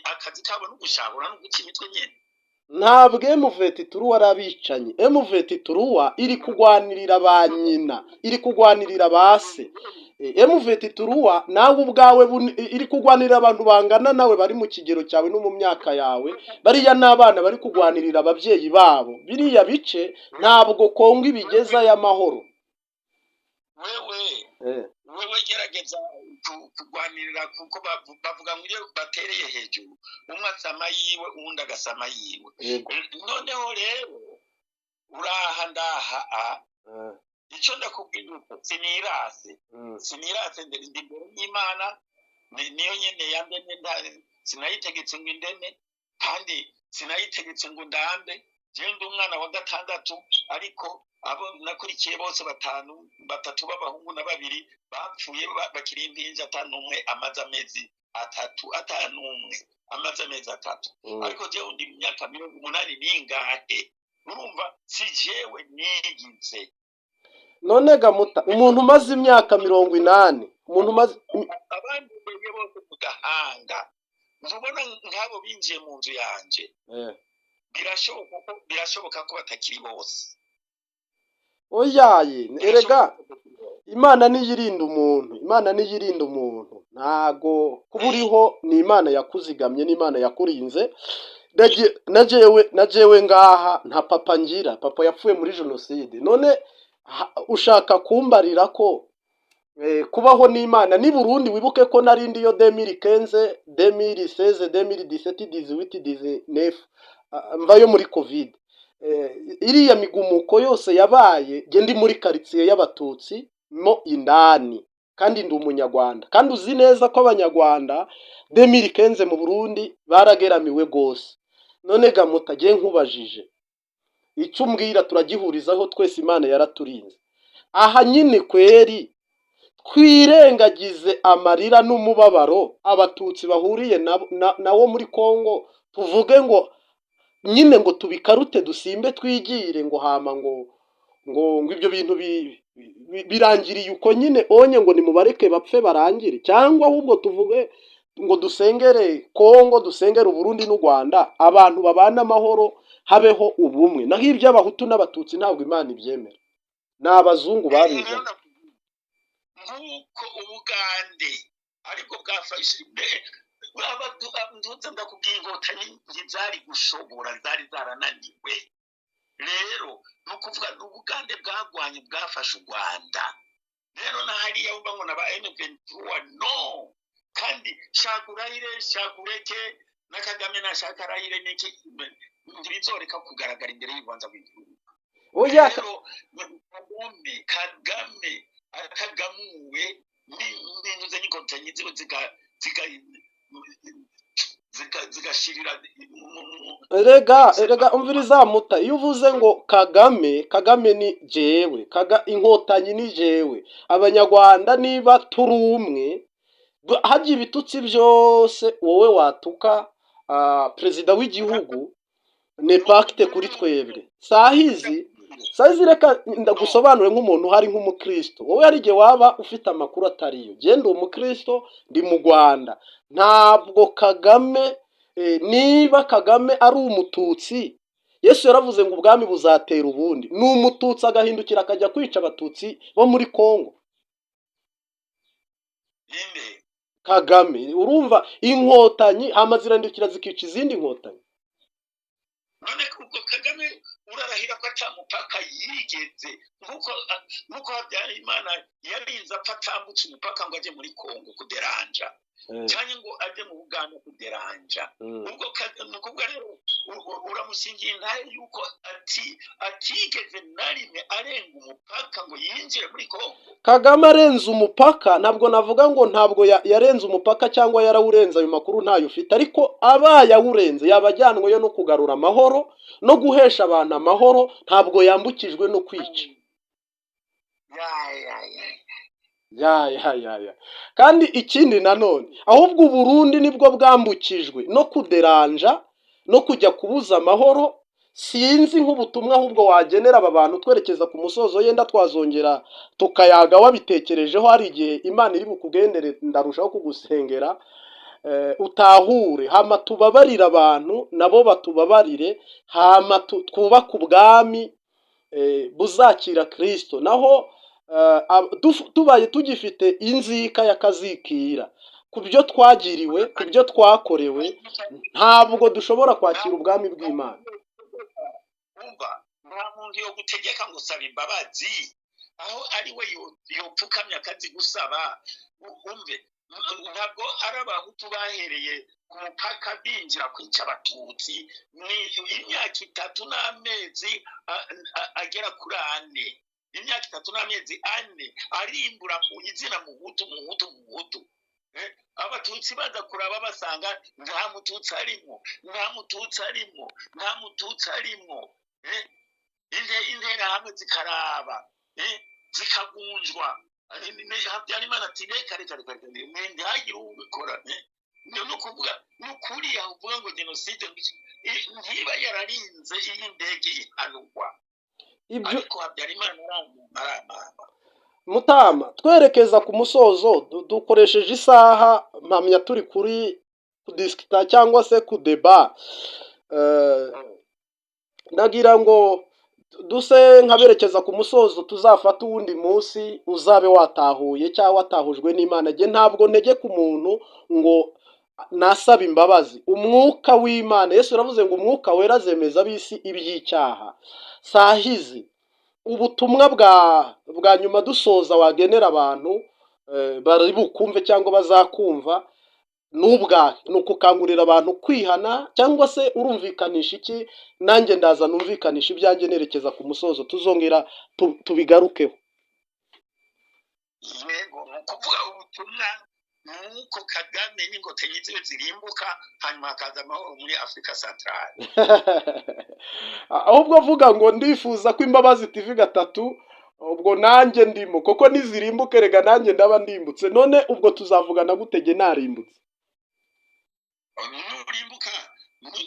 Akazi kabo ni ugushahura no guca imitwe nyene. Ntabwo M23 ari abicanyi. M23 iri kugwanirira ba nyina, iri kugwanirira ba se. M23 nawe ubwawe iri kugwanirira abantu bangana nawe, bari mu kigero cyawe no mu myaka yawe. Bariya ni abana bari kugwanirira ababyeyi babo. Biriya bice ntabwo Kongo ibigezayo amahoro. Wewe, wewe gerageza kurwanirira, kuko bavuga ngo iyo batereye hejuru umwe asama yiwe, uwundi agasama yiwe. Noneho rero uraha ndaha a icyo ndakubwira uko sinirase, sinirase, ndi imbere y'Imana, niyo nyene yandemye. Sinayitegetse ngo indeme, kandi sinayitegetse ngo ndambe. Jewe ndi umwana wa gatandatu, ariko abo nakurikiye bose batanu, batatu b'abahungu na babiri bapfuye bakiri impinja, ata n'umwe amaze amezi 3, ata n'umwe amaze amezi 3. Ariko jewe ndi mu myaka 80 n'ingahe, urumva si jewe nigize. None gamuta umuntu umaze imyaka 80, umuntu umaze Abandi mbere bose ku gahanga ntubona nk'abo binjiye mu nzu yanje, birashoboka ko batakiri bose. Oyaye, erega Imana niyo irinda umuntu, Imana niyo irinda umuntu. Ntago kuba uriho ni Imana yakuzigamye, n'Imana yakurinze. Na jewe ngaha nta papa ngira, papa yapfuye muri jenoside. None ushaka kumbarira ko kubaho n'Imana ni Burundi? Wibuke ko narindi yo 2015, 2016, 2017, 18, 19, mvayo muri Covid. Iriya migumuko yose yabaye, jye ndi muri quartier y'Abatutsi mo indani, kandi ndi Umunyarwanda, kandi uzi neza ko Abanyarwanda 2015 mu Burundi barageramiwe gose. None gamuta jye nkubajije, icyo umbwira turagihurizaho twese: Imana yaraturinze. Aha nyine kweri twirengagize amarira n'umubabaro Abatutsi bahuriye nawo muri Kongo, tuvuge ngo nyine ngo tubikarute, dusimbe twigire, ngo hama ngo ibyo bintu birangiriye uko nyine onye, ngo nimubareke bapfe barangire, cyangwa ahubwo tuvuge ngo dusengere Kongo, dusengere Uburundi n'u Rwanda, abantu babana amahoro, habeho ubumwe? Naho iby'Abahutu n'Abatutsi ntabwo Imana ibyemera, ni abazungu babizanye. Nk'uko Ubugande aribwo bwafashe, ntuze ndakubwiye, Inkotanyi ntizari gushobora, zari zarananiwe. Rero ni ukuvuga ni Ubugande bwagwanye, bwafashe u Rwanda. Rero na hariya wumva ngo na ba M23, no kandi shaka urahire, shaka ureke, na Kagame nashaka arahire n'iki, ntibizoreka kugaragara imbere y'urubanza rw'igihugu. Oya. Rero Kagame atagamuwe n'intuze n'Inkotanyi ziwe zigashirira Erega umviriza muta, iyo uvuze ngo Kagame, Kagame ni jewe, Inkotanyi ni jewe. Abanyarwanda niba turi umwe, hajya ibitutsi byose wowe watuka perezida w'igihugu ni pacte kuri twebwe. Sahizi sahizi, reka ndagusobanure nk'umuntu uhari, nk'umukristo. Wowe hari igihe waba ufite amakuru atariyo. Genda, umukristo, ndi mu Rwanda. Ntabwo Kagame, niba Kagame ari Umututsi, Yesu yaravuze ngo ubwami buzatera ubundi. Ni Umututsi agahindukira akajya kwica Abatutsi bo muri Kongo? Inde? Kagame. Urumva Inkotanyi hama zirandukira zikica izindi Nkotanyi. None ubwo Kagame urarahira ko ata mupaka yigeze, nkuko Habyarimana yarinze apfa atambutse umupaka ngo ajye muri Kongo kuderanja. Cyangwa ngo ajye mu Buganda kuderanja. Ubwo ni ukuvuga rero uramushingira intahe yuko ati atigeze na rimwe arenga umupaka ngo yinjire muri Kongo. Kagame arenze umupaka, ntabwo navuga ngo ntabwo yarenze umupaka cyangwa yarawurenze, ayo makuru ntayo ufite, ariko abaye awurenze yaba ajyanweyo no kugarura amahoro no guhesha abantu amahoro, ntabwo yambukijwe no kwica. Ya, ya, ya. Ya, ya, ya, ya. Kandi ikindi nanone, ahubwo Uburundi nibwo bwambukijwe no kuderanja no kujya kubuza amahoro. Sinzi nk'ubutumwa ahubwo wagenera aba bantu twerekeza ku musozo, yenda twazongera tukayaga wabitekerejeho. Hari igihe Imana iri bukugendere, ndarushaho kugusengera utahure, hama tubabarire abantu nabo batubabarire, hama twubake ubwami buzakira Kirisito. Naho tubaye tugifite inzika y'akazikira ku byo twagiriwe, ku byo twakorewe, ntabwo dushobora kwakira ubwami bw'Imana. Umva, nta muntu yo gutegeka ngo usaba imbabazi aho ari we yopfukamye akazigusaba. Umve, ntabwo ari Abahutu bahereye ku mupaka binjira kwica Abatutsi. Ni imyaka 3 n'amezi agera kuri 4, imyaka 3 n'amezi 4 arimbura mu izina Muhutu, Muhutu, Muhutu. Abatutsi baza kuraba basanga nta Mututsi arimo, nta Mututsi arimo, nta Mututsi arimo. Interahamwe zikaraba, zikagunjwa. Habyarimana ati: "Reka, reka, reka, reka, ntihagire ubikora." Ni ukuvuga, ni ukuri aho uvuga ngo jenoside ntiba yararinze iyi ndege ihanurwa. Ibyo Ariko Habyarimana aramama. Mutama, twerekeza ku musozo, dukoresheje isaha, mpamya turi kuri kudisikita cyangwa se kudeba. Ndagira ngo duse nkaberekeza ku musozo, tuzafate uwundi munsi uzabe watahuye cyangwa watahujwe n'Imana. Njye ntabwo ntegeka umuntu ngo nasaba imbabazi. Umwuka w'Imana, Yesu yaravuze ngo Umwuka Wera azemeza ab'isi iby'icyaha. Sahizi ubutumwa bwa nyuma dusoza wagenera abantu bari bukumve cyangwa bazakumva n'ubwahe? Ni ukukangurira abantu kwihana cyangwa se urumvikanisha iki? Nanjye ndaza numvikanisha ibyanjye nerekeza ku musozo, tuzongera tubigarukeho. Yego, ni ukuvuga ubutumwa ni uko Kagame n'inkotanyi ziwe zirimbuka, hanyuma hakaza amahoro muri Afurika Centrale. Ahubwo avuga ngo ndifuza ko Imbabazi TV gatatu, ubwo nanjye ndimo, kuko nizirimbuke rega nanjye ndaba ndimbutse. None ubwo tuzavugana gutege narimbutse? Nurimbuka,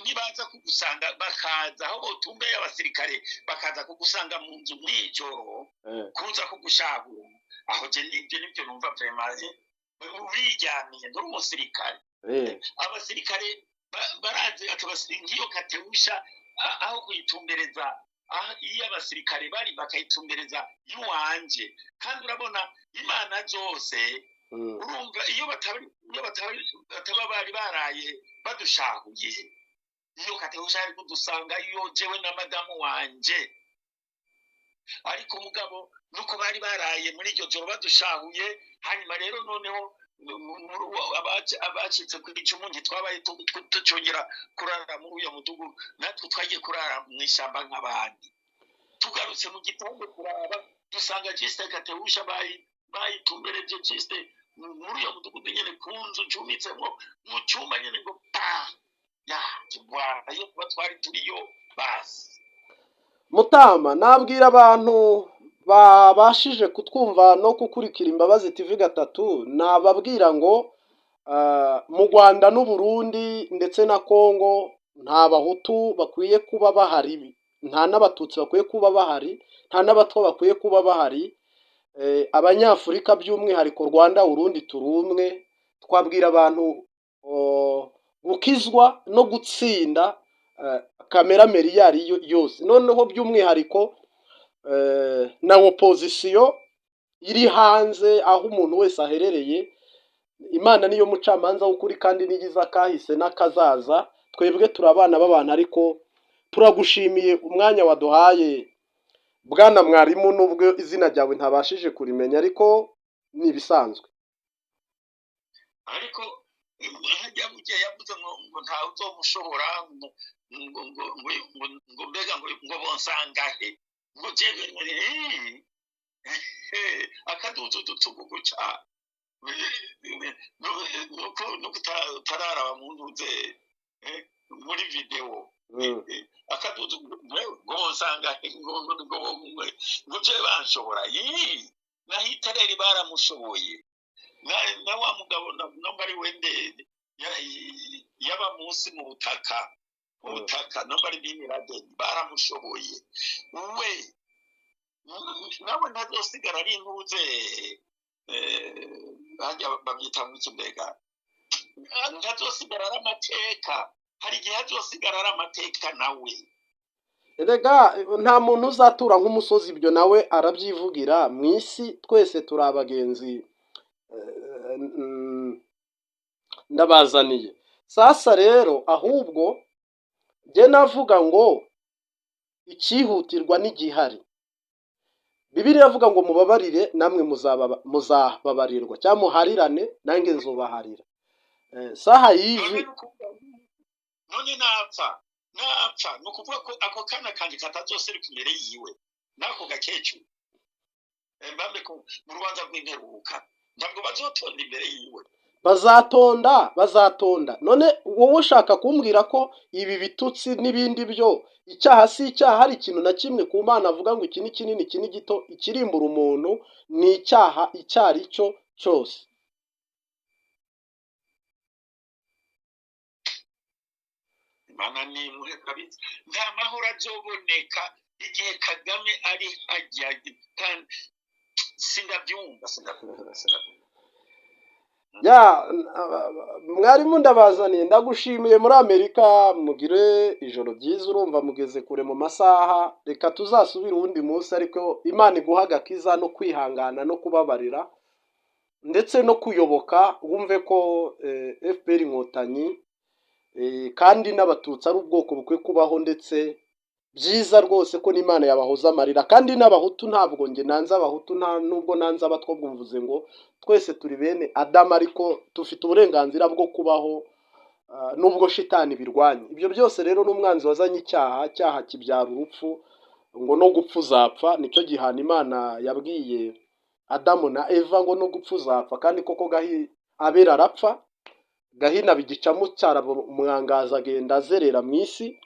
nibaza kugusanga, bakaza aho botumbeye abasirikare, bakaza kugusanga mu nzu mw'ijoro kuza kugushahura aho, je nibyo nibyo numva vraiment uriryamiye, nturi umusirikare. Abasirikare barazi ati nk'iyo kateusha aho kuyitumbereza aho iyo abasirikare bari, bakayitumbereza iwanje. Kandi urabona Imana zose, urumva iyo bataba bari baraye badushahuye, iyo kateusha ari kudusanga iyo jewe na madamu wanje. Ariko mugabo nuko bari baraye muri iryo joro badushahuye, hanyuma rero noneho abacitse ku icumu ntitwabaye tucongera kurara muri uyo mudugudu. Natwe twagiye kurara mu ishyamba nk'abandi. Tugarutse mu gitondo kuraba, dusanga juste kateusha bayitumbereje juste muri uyo mudugudu nyene, ku nzu ncumitsemwo, mu cyumba nyene, ngo pa ya bwana, iyo kuba twari turiyo basi. Mutama, nabwira abantu babashije kutwumva no gukurikira Imbabazi TV gatatu, nababwira ngo mu Rwanda n'u Burundi ndetse na Kongo nta Bahutu bakwiye kuba bahari, nta n'Abatutsi bakwiye kuba bahari, nta n'Abatwa bakwiye kuba bahari. Abanyafurika by'umwihariko Rwanda, Urundi, turi umwe. Twabwira abantu gukizwa no gutsinda kamerameri iyo ari yo yose, noneho by'umwihariko na opozisiyo iri hanze, aho umuntu wese aherereye. Imana niyo mucamanza w'ukuri kandi nigize akahise n'akazaza. Twebwe turi abana b'abantu, ariko turagushimiye umwanya waduhaye, bwana mwarimu, nubwo izina ryawe ntabashije kurimenya, ariko ni ibisanzwe. Ariko Hajya burya yavuze ngo ntawe uzomushobora, ngo mbega ngo bonsangahe, ngo jewe ngo akaduza udutugu guca, nuko utararaba mu ntuze muri video. Akaduza ngo bonsangahe, ngo jewe banshobora. Ii, na Hitler baramushoboye, na wa mugabo nomba ari wende yaba munsi mu butaka, mu butaka, nomba ari Bin Laden, baramushoboye. We nawe ntazosigara ari intuze, hajya babyita ngo iki? Mbega ntazosigara ari amateka? Hari igihe azosigara ari amateka nawe. Erega nta muntu uzatura nk'umusozi, ibyo nawe arabyivugira. Mu isi twese turi abagenzi. Ndabazaniye sasa rero, ahubwo njye navuga ngo icyihutirwa n'igihari, Bibiliya iravuga ngo mubabarire namwe muzababarirwa, cyangwa muharirane nanjye nzubaharira. Saha y'ivi. None napfa, ni ukuvuga ko ako kana kanje katazoseruka imbere yiwe n'ako gakecuru. Mbambe mu rubanza rw'imperuka ntabwo bazotonda imbere yiwe. Bazatonda, bazatonda. None wowe ushaka kumbwira ko ibi bitutsi n'ibindi byo, icyaha si icyaha? Hari ikintu na kimwe ku Mana avuga ngo iki ni kinini, iki ni gito? Ikirimbura umuntu ni icyaha icyo ari cyo cyose. Imana nimuhe kabisa, nta mahoro azoboneka igihe Kagame ari hajya, kandi sindabyumva, sindabyumva, sindabyumva. Ya, mwarimu ndabazaniye, ndagushimiye muri Amerika, mugire ijoro ryiza. Urumva mugeze kure mu masaha, reka tuzasubire uwundi munsi, ariko Imana iguha agakiza no kwihangana no kubabarira ndetse no kuyoboka, wumve ko FPR Inkotanyi kandi n'Abatutsi ari ubwoko bukwiye kubaho, ndetse byiza rwose ko n'Imana yabahoza amarira. Kandi n'Abahutu, ntabwo njye nanze Abahutu, nta nubwo nanze Abatwa, mvuze ngo twese turi bene Adamu, ariko dufite uburenganzira bwo kubaho, nubwo shitani birwanya ibyo byose. Rero n'umwanzi wazanye icyaha, cyaha kibyara urupfu, ngo no gupfa uzapfa. Nicyo gihano Imana yabwiye Adamu na Eva, ngo no gupfa uzapfa. Kandi koko gahi Abeli arapfa, Gahina bigicamo umwangaza, agenda azerera mu isi.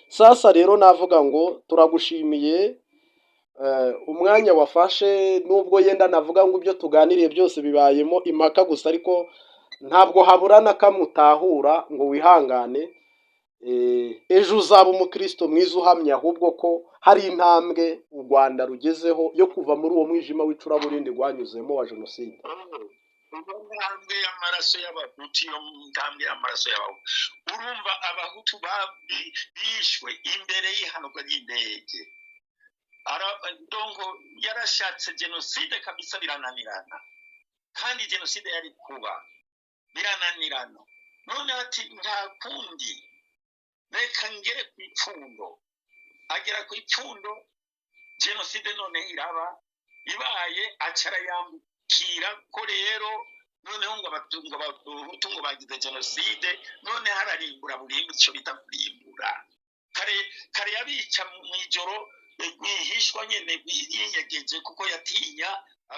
Sasa rero navuga ngo turagushimiye umwanya wafashe, nubwo yenda navuga ngo ibyo tuganiriye byose bibayemo impaka gusa, ariko ntabwo habura na kamwe utahura ngo wihangane. Ejo uzaba umukristo mwiza uhamya ahubwo ko hari intambwe u Rwanda rugezeho yo kuva muri uwo mwijima w'icuraburindi rwanyuzemo wa jenoside. Iyo ntambwe y'amaraso y'Abahutu, iyo ntambwe y'amaraso y'Abahutu, urumva Abahutu bishwe imbere y'ihanurwa ry'indege. Donc yarashatse jenoside kabisa, birananirana, kandi jenoside yari kuba, birananirana. None ati nta kundi, reka ngere ku ipfundo. Agera ku ipfundo, jenoside none iraba ibaye, acara yambukira ko rero noneho ngo Abahutu ngo bagize jenoside, none hararimbura burundu, icyo bita kurimbura. Kare kare yabica mu ijoro rwihishwa nyene, yinyegeje, kuko yatinya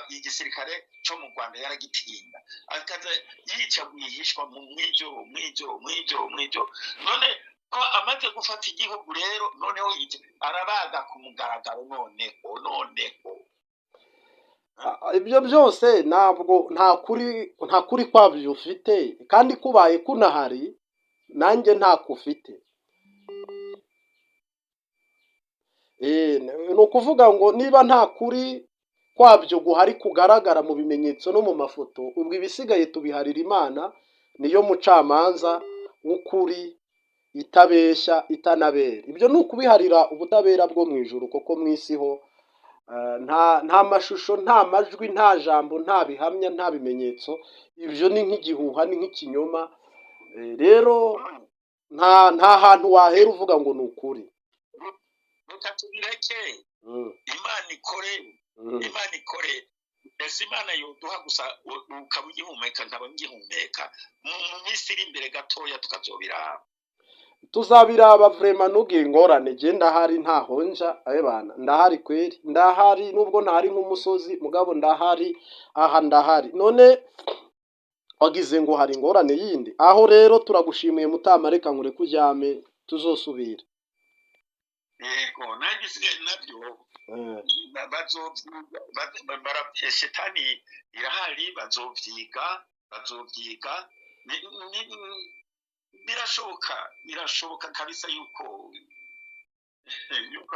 igisirikare cyo mu Rwanda, yaragitinya, akaza yica rwihishwa mu mwijoro, mwijoro, mwijoro, mwijoro. None ko amaze gufata igihugu rero, noneho arabaga ku mugaragaro, noneho. Ibyo byose ntabwo nta kuri kwabyo ufite, kandi kubaye kunahari nanjye ntako ufite. Ni ukuvuga ngo niba nta kuri kwabyo guhari kugaragara mu bimenyetso no mu mafoto, ubwo ibisigaye tubiharira Imana, niyo mucamanza w'ukuri, itabeshya, itanabera. Ibyo ni ukubiharira ubutabera bwo mu ijuru, kuko mu isi ho nta mashusho, nta majwi, nta jambo, nta bihamya, nta bimenyetso. Ibyo ni nk'igihuha, ni nk'ikinyoma. Rero nta hantu wahera uvuga ngo ni ukuri. Reka tubireke. Imana ikore. Imana ikore. Ese Imana yoduha gusa ukaba ugihumeka, nkaba ngihumeka, mu minsi iri imbere gatoya tukazobiraba. Tuzabiraba vraiment, ntugire ingorane. Je ndahari, ntaho nja. Bana, ndahari kweri, ndahari, nubwo ntari nk'umusozi, mugabo ndahari, aha ndahari. None wagize ngo hari ingorane yindi aho? Rero turagushimiye, mutama, reka nkureke uryame, tuzosubira. Yego, naho ibisigaye nabyo bazovyiga, shetani irahari, bazovyiga. Birashoboka, birashoboka kabisa yuko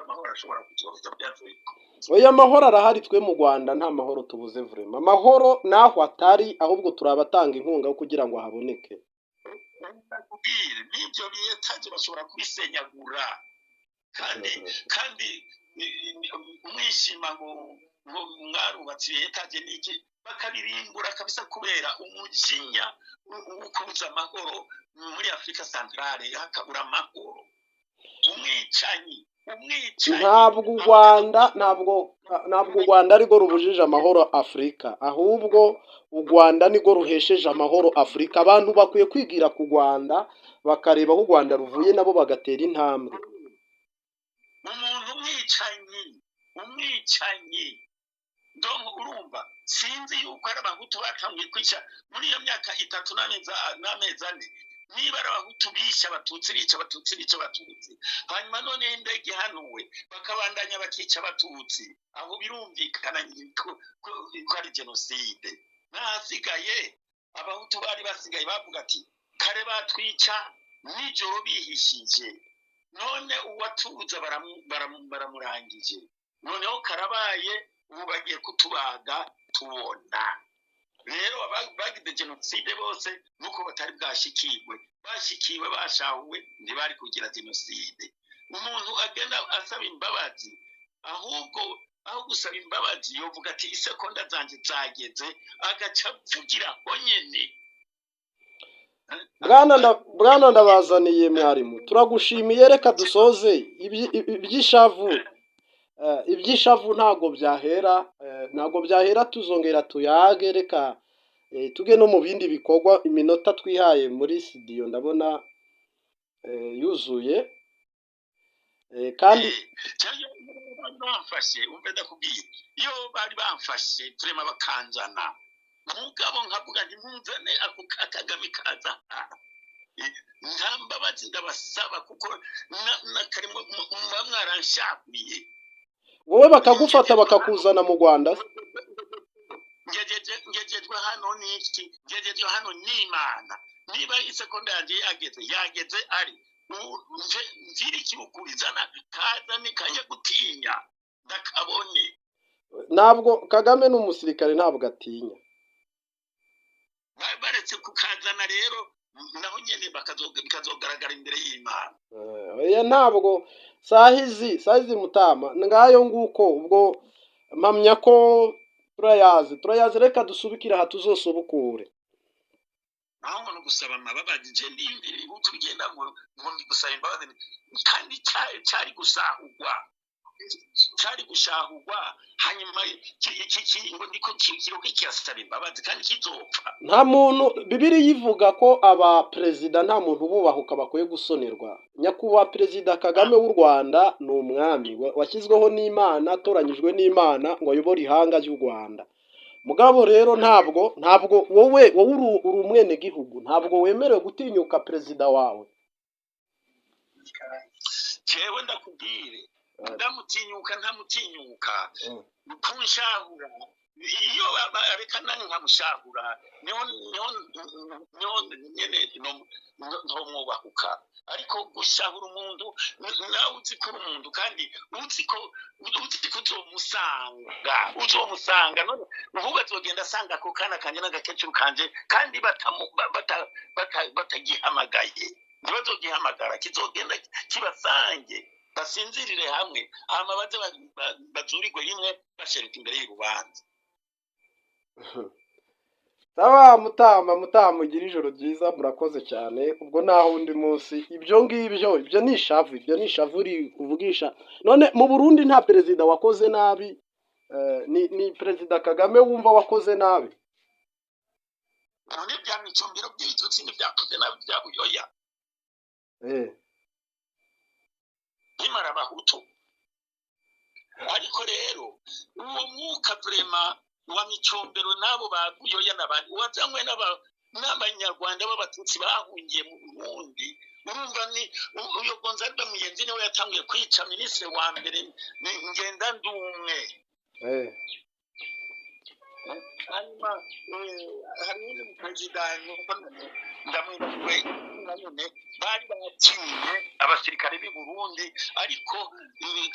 amahoro ashobora kuzoza byanze. Oya, amahoro arahari. Twe mu Rwanda nta mahoro tubuze vraiment. Amahoro naho atari, ahubwo turabatanga inkunga yo kugira ngo ahaboneke. Ndakubwire, n'ibyo biyetaje bashobora kubisenyagura, kandi mwishima ngo mwarubatse ibiyetaje n'iki, bakabirimbura kabisa kubera umujinya wo kubuza amahoro muri Afurika Centrale, hakabura amahoro. Umwicanyi, umwicanyi. Ntabwo u Rwanda, ntabwo u Rwanda arirwo rubujije amahoro Afurika, ahubwo u Rwanda nirwo ruhesheje amahoro Afurika. Abantu bakwiye kwigira ku Rwanda, bakareba aho u Rwanda ruvuye, nabo bagatera intambwe. Umuntu umwicanyi, umwicanyi. Donc urumva, sinzi yuko ari Abahutu batanguye kwica muri iyo myaka 3 n'amezi 4, niba ari Abahutu bishe Abatutsi, bica Abatutsi, bica Abatutsi, hanyuma noneho indege ihanuwe bakabandanya bakica Abatutsi, aho birumvikana ko ari jenoside. N'ahasigaye Abahutu bari basigaye bavuga ati: "Kare batwica nijoro bihishije, none uwatubuza baramurangije, noneho karabaye, ubu bagiye kutubaga tubona." Rero bagize jenoside bose nuko batari bwashikirwe. Bashikiwe, bashahuwe, ntibari kugira jenoside. Umuntu agenda asaba imbabazi, ahubwo aho gusaba imbabazi yovuga ati: "Isekonda zanjye zageze," agaca avugira aho nyene. Bwana Ndabazaniye mwarimu, turagushimiye. Reka dusoze. Iby'ishavu ntabwo byahera, ntabwo byahera. Tuzongera tuyage. Reka tuge no mu bindi bikorwa. Iminota twihaye muri studio ndabona yuzuye, kandi Cyangwa bari bamfashe, umve ndakubwiye, iyo bari bamfashe turema bakanzana, mugabo nkavuga nti: "Munzane ako ka Kagame kaza aha." Nta mbabazi ndabasaba, kuko na kare muba mwaranshakuriye. Wowe bakagufata bakakuzana mu Rwanda? Ngejejwe hano n'iki? Ngejejwe hano n'Imana. Niba isekonda yanjye yageze, yageze. Ari mvira ikibukurizana kazane kajya gutinya ndakabone. Ntabwo Kagame ni umusirikare, ntabwo atinya. Baretse kukazana rero, naho nyene bikazogaragara imbere y'Imana. Oya, ntabwo sahizi, sahizi mutama, ngayo nguko. Ubwo mpamya ko turayazi, turayazi. Reka dusubikire aha, tuzosubukure. Naho ngo no gusaba amababazi, je ndiyumvira ibihugu bigenda ngo ndi gusaba imbabazi, kandi cari gusahurwa, cari gushahurwa, hanyuma ngo ndiko kiriko kirasaba imbabazi kandi kizopfa. Nta muntu, Bibiliya ivuga ko abaperezida nta muntu ububahuka, bakwiye gusonerwa. Nyakubahwa Perezida Kagame w'u Rwanda ni umwami washyizweho n'Imana, atoranyijwe n'Imana ngo ayobore ihanga ry'u Rwanda. Mugabo rero ntabwo wowe uri umwenegihugu, ntabwo wemerewe gutinyuka perezida wawe. Jewe ndakubwire, ndamutinyuka, ntamutinyuka, kunshahura iyo reka nange nkamushahura, niho nyene ntomwubahuka. Ariko gushahura umuntu, nawe uzi ko uri umuntu, kandi uzi ko uzomusanga, none uvuga azogenda asanga ako kana kanje n'agakecuru kanje, kandi batagihamagaye, ntibazogihamagara, kizogenda kibasange, basinzirire hamwe, hama baze bazurirwe rimwe, basheruka imbere y'urubanza. Sawa mutama, mutama, ugire ijoro ryiza, murakoze cyane. Ubwo naho undi munsi. Ibyo ngibyo, ibyo ni ishavu, ibyo ni ishavu uri kuvugisha. None mu Burundi nta perezida wakoze nabi? Ni Perezida Kagame wumva wakoze nabi? None bya Micombero by'ibitutsi ntibyakoze nabi, bya Buyoya bimara Abahutu? Ariko rero uwo mwuka vraiment wa Micombero n'abo ba Buyoya n'abandi wazanywe n'Abanyarwanda b'Abatutsi bahungiye mu Burundi. Urumva, ni uyo Gonzalve Muyenzi niwe yatanguye kwica minisitiri wa mbere, ni Ngendandumwe. Hanyuma hari n'undi perezida ndamwibagiwe nanone, bari batinye abasirikare b'i Burundi, ariko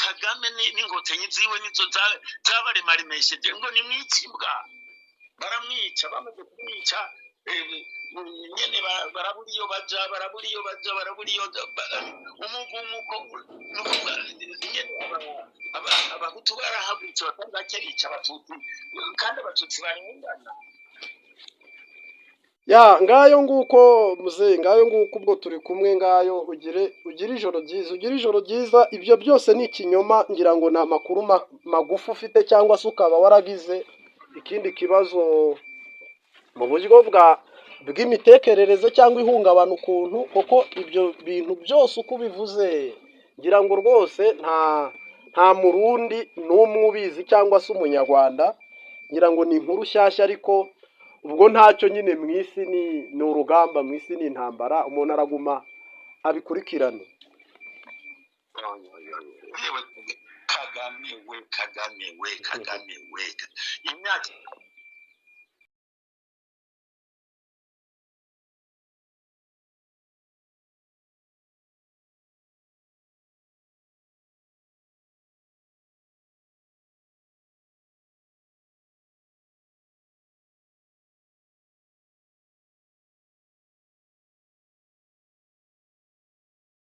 Kagame n'Inkotanyi ziwe nizo zabaremaremesheje ngo nimwice imbwa. Baramwica. Bamaze kumwica, nyene barabura iyo baja, barabura iyo baja, barabura iyo umugumuko. Ni ukuvuga nyene Abahutu barahagurutse batari bake bica Abatutsi, kandi Abatutsi barengana. Ya, ngayo nguko muzehe, ngayo nguko. Ubwo turi kumwe, ngayo ugire ijoro ryiza, ugire ijoro ryiza. Ibyo byose ni ikinyoma, ngira ngo ni amakuru magufi ufite, cyangwa se ukaba waragize ikindi kibazo mu buryo bw'imitekerereze cyangwa ihungabana ukuntu, kuko ibyo bintu byose uko ubivuze, ngira ngo rwose nta Murundi n'umwe ubizi cyangwa se Umunyarwanda. Ngira ngo ni inkuru nshyashya, ariko ubwo ntacyo nyine. Mu isi ni urugamba, mu isi ni intambara, umuntu araguma abikurikirane. Yewe Kagame we, Kagame we, Kagame we, imyaka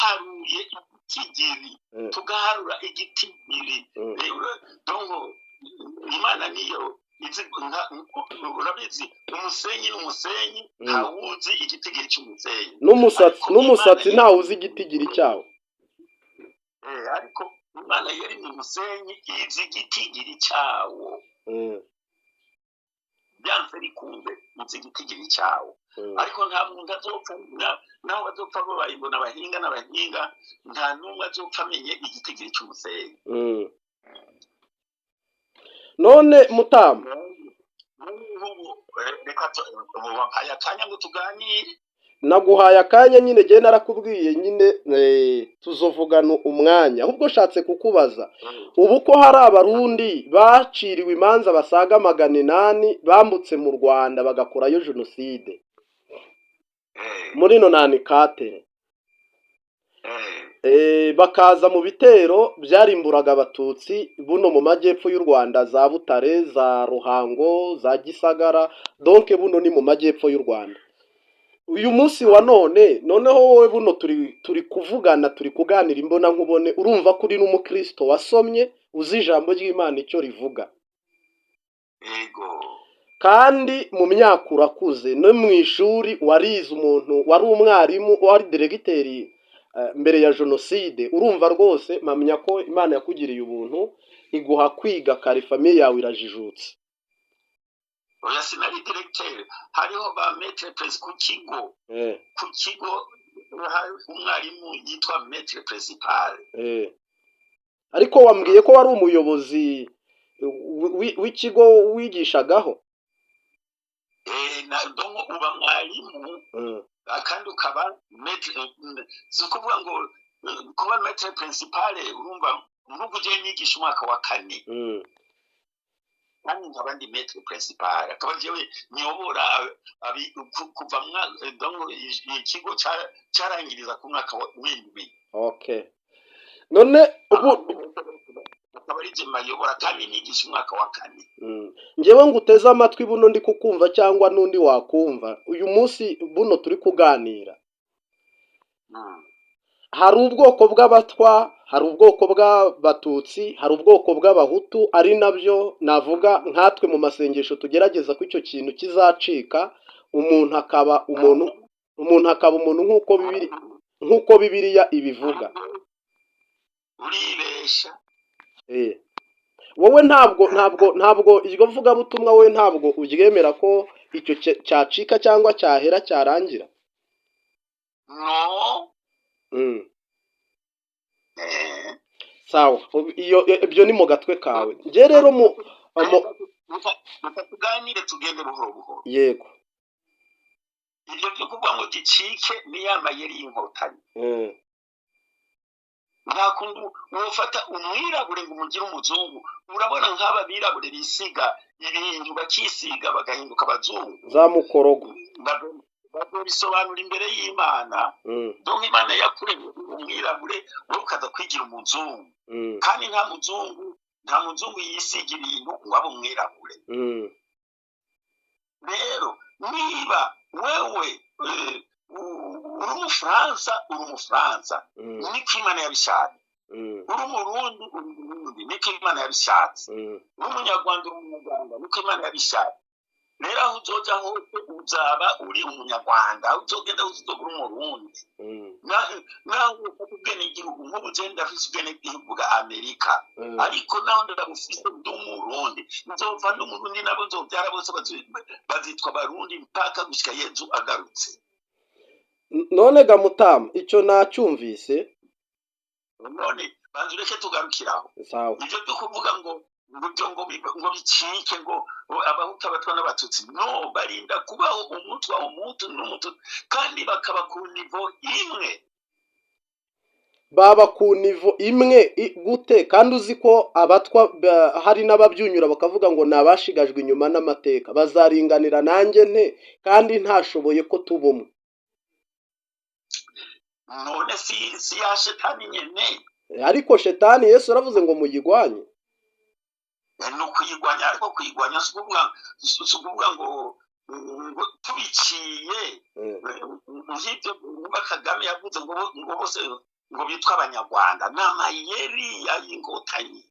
haruye igitigiri, tugaharura igitigiri. Donc Imana niyo izi urabizi, umusenyi n'umusenyi, ntawuzi igitigiri cy'umusenyi. N'umusatsi Ariko n'umusatsi Imana ntawe uzi igitigiri cyawo. Ariko Imana yari mu musenyi izi igitigiri cyawo. Byanze bikunze izi igitigiri cyawo. Ariko nta muntu azopfa naho bazopfa babaye ngo n'abahinga n'abahinga, nta n'umwe azopfa amenye igitigiri cy'umusenyi. None mutama, Nk'ubu reka ubu wampaye akanya ngo tuganire. Naguhaye akanya nyine, jye narakubwiye nyine, tuzovugana umwanya. Ahubwo nshatse kukubaza, ubu ko hari Abarundi baciriwe imanza basaga 800 bambutse mu Rwanda bagakorayo jenoside muri 94, bakaza mu bitero byarimburaga Abatutsi buno mu majyepfo y'u Rwanda, za Butare, za Ruhango, za Gisagara, donc buno ni mu majyepfo y'u Rwanda. Uyu munsi wa none noneho wowe buno turi kuvugana, turi kuganira imbona nkubone, urumva ko uri n'umukristo wasomye, uzi ijambo ry'Imana icyo rivuga. Yego. Kandi mu myaka urakuze, no mu ishuri warize, umuntu wari umwarimu, wari diregiteri mbere ya jenoside. Urumva rwose mpamya ko Imana yakugiriye ubuntu iguha kwiga kare, famille yawe irajijutse. Oya, sinari directeur, hariho ba maître principal ku kigo. Ku kigo hari umwarimu yitwa maître principal. Ariko wambwiye ko wari umuyobozi w'ikigo wigishagaho. Na donc uba mwarimu kandi ukaba maître. Si ukuvuga ngo kuba maître principal, urumva nk'uko ugiye nigisha umwaka wa kane, kandi nkaba ndi maître principal, akaba jewe nyobora kuva donc ikigo carangiriza ku mwaka w'indwi. Okay, none ubu Akaba ari je mayobora kandi nigisha umwaka wa kane. Njyewe nguteze amatwi buno ndi kukumva, cyangwa n'undi wakumva uyu munsi buno turi kuganira, hari ubwoko bw'Abatwa, hari ubwoko bw'Abatutsi, hari ubwoko bw'Abahutu, ari nabyo navuga nkatwe mu masengesho tugerageza ko icyo kintu kizacika, umuntu akaba umuntu, umuntu akaba umuntu nk'uko Bibiliya ibivuga. Uribesha. Wowe ntabwo iryo vugabutumwa, wowe ntabwo uryemera ko icyo cyacika cyangwa cyahera, cyarangira? No. Sawa, iyo ibyo ni mu gatwe kawe. Njye rero mu Reka tuganire, tugende buhoro buhoro. Yego. Ibyo byo kuvuga ngo gicike ni ya mayeri y'Inkotanyi. Nta kuntu wofata umwirabure ngo umugire umuzungu. Urabona nk'aba birabure bisiga ibintu, bakisiga bagahinduka abazungu. Za mukorogo. Bazobisobanura imbere y'Imana. Donc Imana yakuremye uri umwirabure, wowe ukaza kwigira umuzungu. Kandi nta muzungu yisiga ibintu ngo abe umwirabure. Rero niba wewe uri Umufaransa, uri Umufaransa, niko Imana yabishatse. Uri Umurundi, uri Umurundi, niko Imana yabishatse. Uri Umunyarwanda, uri Umunyarwanda, niko Imana yabishatse. Rero aho uzoja hose uzaba uri Umunyarwanda, aho uzogenda hose uzoba uri Umurundi. Naho ufata ubwenegihugu, nk'ubu je ndafise ubwenegihugu bwa Amerika, ariko naho ndabufise ndi Umurundi, nzopfa ndi Umurundi, nabo nzobyara bose bazitwa Abarundi mpaka gushika Yezu agarutse. None ga mutama, icyo nacyumvise. None banza ureke tugarukiraho. Sawa. Ibyo byo kuvuga ngo ibyo ngo bicike, ngo Abahutu, Abatwa n'Abatutsi, no barinda kubaho Umutwa, Umuhutu n'Umutu, kandi bakaba ku niveau imwe. Baba ku niveau imwe gute kandi uzi ko Abatwa hari n'ababyunyura bakavuga ngo ni abashigajwe inyuma n'amateka? Bazaringanira nanjye nte kandi ntashoboye ko tuba umwe? None si ya shetani nyene? Ariko shetani, Yesu yaravuze ngo muyigwanye. Ni ukuyigwanya, ariko kuyigwanya si ukuvuga ngo tubiciye. Nk'ibyo niba Kagame yavuze ngo bose ngo bitwa Abanyarwanda, ni amayeri y'Inkotanyi.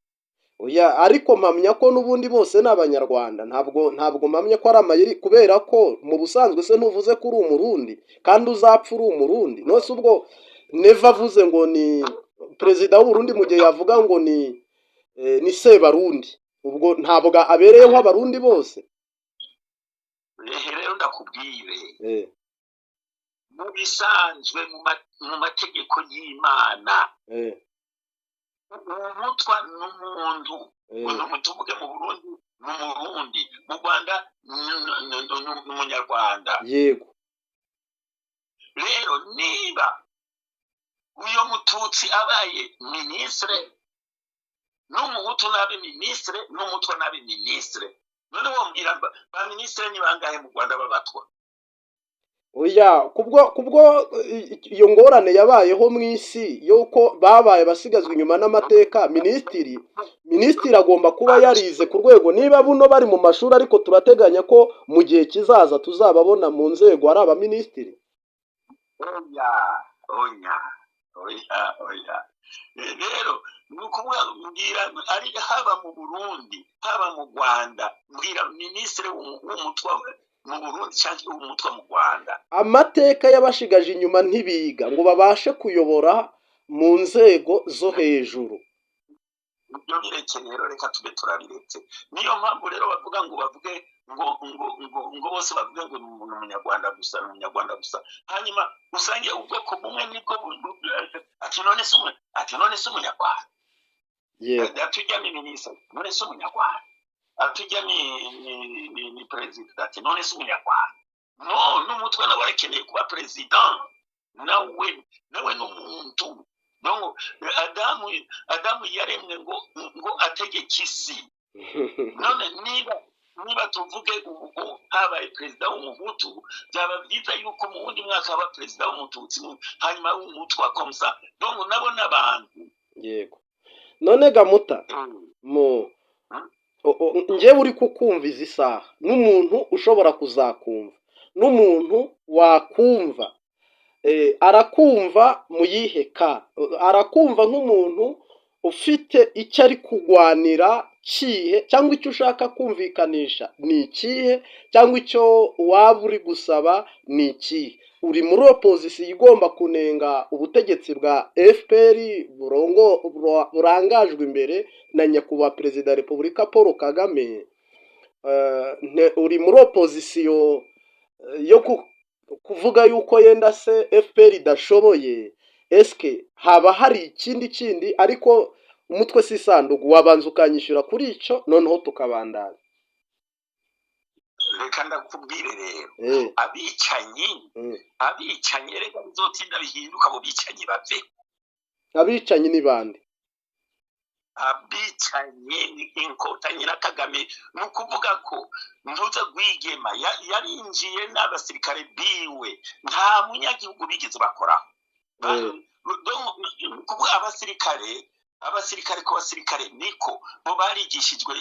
Oya, ariko mpamya ko n'ubundi bose ni Abanyarwanda. Ntabwo mpamya ko ari amayeri, kubera ko mu busanzwe se ntuvuze ko uri Umurundi kandi uzapfa uri Umurundi? Nose ubwo Neva avuze ngo ni perezida w'Uburundi, mu gihe yavuga ngo ni Sebarundi, ubwo ntabwo abereyeho Abarundi bose? Ehe, rero ndakubwire. Mu bisanzwe, mu mategeko y'Imana, Umutwa n'umuntu, tuvuge mu Burundi ni Umurundi, mu Rwanda ni Umunyarwanda. Rero niba uyo Mututsi abaye minisitire, n'Umuhutu nabe minisitire, n'Umutwa nabe minisitire, none wombwira ba minisitire ni bangahe mu Rwanda b'Abatwa? Oya, kubwo iyo ngorane yabayeho mu isi y'uko babaye basigazwa inyuma n'amateka, minisitiri agomba kuba yarize ku rwego, niba buno bari mu mashuri, ariko turateganya ko mu gihe kizaza tuzababona mu nzego ari abaminisitiri. Oya, oya, oya, oya. Rero ni ukuvuga, mbwira, ari haba mu Burundi, haba mu Rwanda, mbwira minisitiri w'Umutwa mu Burundi cyangwa w'Umutwa mu Rwanda. Amateka y'abashigaje inyuma, ntibiga ngo babashe kuyobora mu nzego zo hejuru. Ibyo bireke rero, reka tube turabiretse. Niyo mpamvu rero bavuga ngo bavuge ngo bose bavuge ngo ni Umunyarwanda gusa, ni Umunyarwanda gusa, hanyuma usange ubwoko bumwe nibwo ati none se ati none se Umunyarwanda, atujya ni minisitiri, none se Umunyarwanda, atujya ni perezida, ati none se Umunyarwanda? No n'Umutwa nawe arakeneye kuba perezida, nawe ni umuntu. Donc Adamu yaremwe ngo ategeke isi. None niba tuvuge ubu habaye perezida w'Umuhutu, byaba byiza yuko mu wundi mwaka haba perezida w'Umututsi, hanyuma w'Umutwa, comme ça. Donc nabo n'abantu. Yego. None gamuta mu njyewe uri kukumva izi saha, n'umuntu ushobora kuzakumva, n'umuntu wakumva, arakumva mu yihe ka? Arakumva nk'umuntu ufite icyo ari kugwanira kihe, cyangwa icyo ushaka kumvikanisha ni ikihe, cyangwa icyo waba uri gusaba ni ikihe? Uri muri opozisiyo igomba kunenga ubutegetsi bwa FPR burangajwe imbere na nyakubahwa Perezida wa Repubulika Paul Kagame. Uri muri opozisiyo yo kuvuga yuko yenda se FPR idashoboye. Eske haba hari ikindi kindi? Ariko umutwe si isanduku, wabanza ukanyishyura kuri icyo, noneho tukabandanya. Reka ndakubwire rero. Abicanyi, abicanyi, reka bizotinda bihinduka, abo bicanyi bave. Abicanyi ni bande? Abicanyi ni Inkotanyi na Kagame. Ni ukuvuga ko ntuze Rwigema yarinjiye n'abasirikare biwe, nta munyagihugu bigeze bakoraho. Donc, ni ukuvuga abasirikare ku basirikare niko bo barigishijwe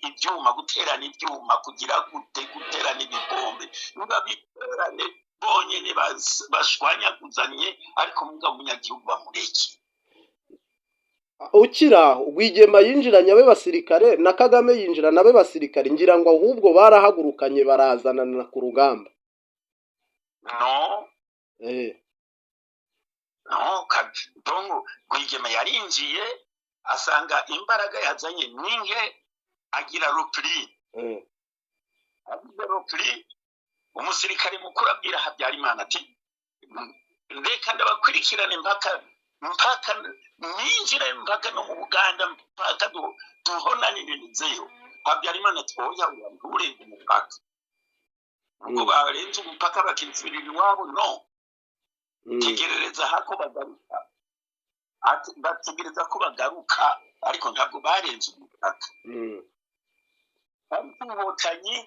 ibyuma, guterana ibyuma, kugira gute, guterana ibibombe, niba biterane bonyene bashwanyaguzanye, ariko mugabo umunyagihugu bamureke. Ukiri aho, Rwigema yinjiranye abe basirikare na Kagame yinjirana abe basirikare, ngira ngo ahubwo barahagurukanye barazanana ku rugamba. No. No, donc Rwigema yarinjiye asanga imbaraga yazanye ninke, agira repli. Agize repli, umusirikare mukuru abwira Habyarimana ati: "Reka ndabakurikirane mpaka ninjire mpaka no mu Buganda, mpaka duhonanirizeyo." Habyarimana ati: "Oya, oya, nturenge umupaka." Ubwo barenze umupaka bakisubirira iwabo, no tegerereza hako bagaruka. Ati bategereza ko bagaruka, ariko ntabwo barenze umupaka. Ariko Inkotanyi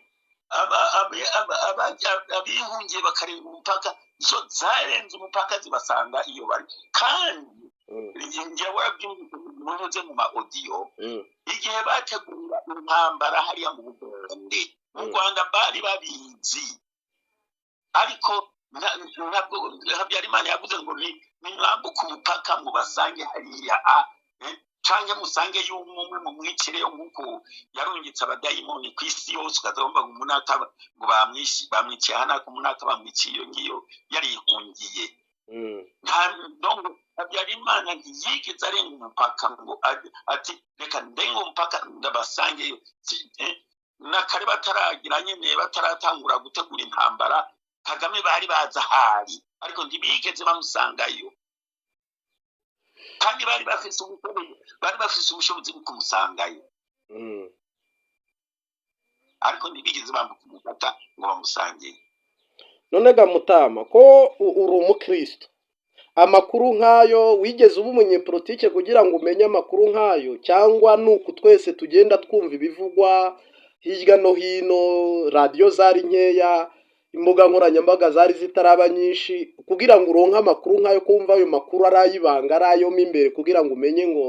abihungiye bakarenga umupaka, zo zarenze umupaka zibasanga iyo bari. Kandi njye warabyumvise munyuze mu ma audio, igihe bategura intambara hariya mu Bugande, mu Rwanda bari babizi, ariko ntabwo Habyarimana yavuze ngo ni nimwambuke umupaka mubasange hariya canke musange y'umwe mumwicireyo, nk'uko yarungitse abadayimoni ku isi yose, ukaza wumva ngo umunaka ngo bamwiciye aha, umunaka bamwiciye iyo ngiyo yarihungiye. Nta, donc Habyarimana ntiyigeze arenga umupaka ngo ati: "Reka ndenge umupaka ndabasangeyo." Na kare bataragira nyene, bataratangura gutegura intambara, Kagame bari bazi ahari, ariko ntibigeze bamusangayo, kandi bari bafise ubushobozi bwo kumusangayo, ariko ntibigeze bambuka umupaka ngo bamusangeyo. None ga mutama, ko uri umukristo, amakuru nk'ayo wigeze uba umunyepolitike kugira ngo umenye amakuru nk'ayo, cyangwa ni uku twese tugenda twumva ibivugwa hirya no hino? Radiyo zari nkeya, imbuga nkoranyambaga zari zitaraba nyinshi kugira ngo uronke amakuru nk'ayo, kumva ayo makuru ari ay'ibanga, ari ayo mo imbere, kugira ngo umenye ngo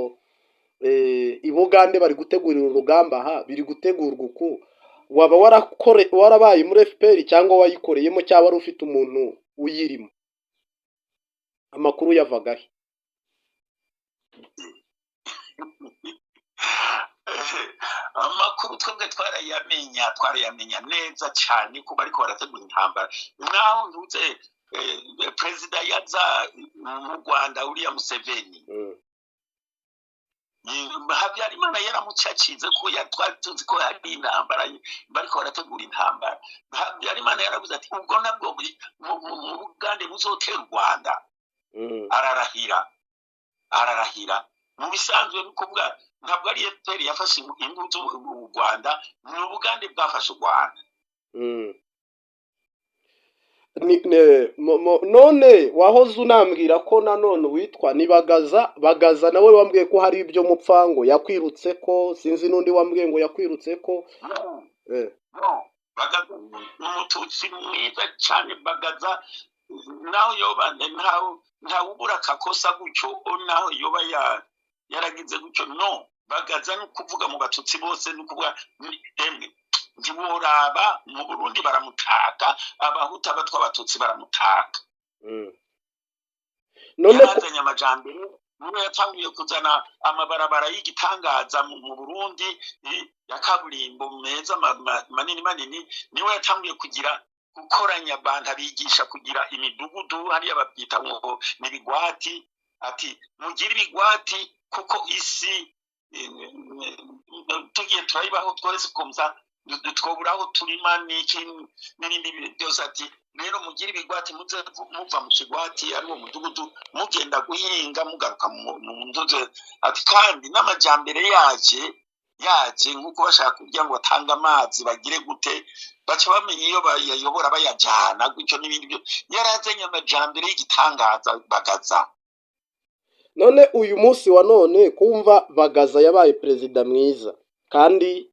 i Bugande bari gutegurira urugamba aha, biri gutegurwa uku. Waba warabaye muri FPR cyangwa wayikoreyemo, cyangwa wari ufite umuntu uyirimo? Amakuru yavaga he? Amakuru twebwe twarayamenya neza cyane ko bariko barategura intambara. Naho ntuze perezida yaza mu Rwanda, uriya Museveni, Habyarimana yaramucacize ko twari tuzi ko hari intambara, bariko barategura intambara. Habyarimana yaravuze ati: "Ubwo nabwo mu Bugande muzotera u Rwanda." Ararahira, ararahira. Mu bisanzwe ni ukuvuga ntabwo ari FPR yafashe imbuto u Rwanda, ni Ubugande bwafashe u Rwanda. None wahoze unambwira ko nanone witwa ni Bagaza. Bagaza nawe wambwiye ko hari ibyo mupfa, ngo yakwirutse ko, sinzi n'undi wambwiye ngo yakwirutse ko. No. No. Bagaza ni umututsi mwiza cyane. Bagaza naho yoba ntawubura akakosa gutyo, naho yoba yaragize gutyo, no Bagaza ni ukuvuga mu batutsi bose, ni ukuvuga emwe ntiworaba mu Burundi baramutaka, Abahutu, Abatwa, Abatutsi baramutaka. None ko Yarazanye amajambere, niwe yatanguye kuzana amabarabara y'igitangaza mu Burundi ya kaburimbo meza manini manini, niwe yatanguye kugira Gukoranya abantu, abigisha kugira imidugudu, hariya babyita ngo ni ibigwati. Ati mugire ibigwati kuko isi tugiye turayibaho twese, kumza twobura aho turima n'iki n'ibindi byose. Ati rero mugire ibigwati, muze muva mu kigwati, ari wo mudugudu, mugenda guhinga, mugaruka mu mudugudu. Ati kandi n'amajyambere yaje nk'uko bashaka kugira ngo batange amazi, bagire gute, baca bamenya iyo bayayobora bayajyana gutyo n'ibindi byo. Yarazanye amajyambere y'igitangaza Bagaza. None uyu munsi wa none kumva Bagaza yabaye perezida mwiza, kandi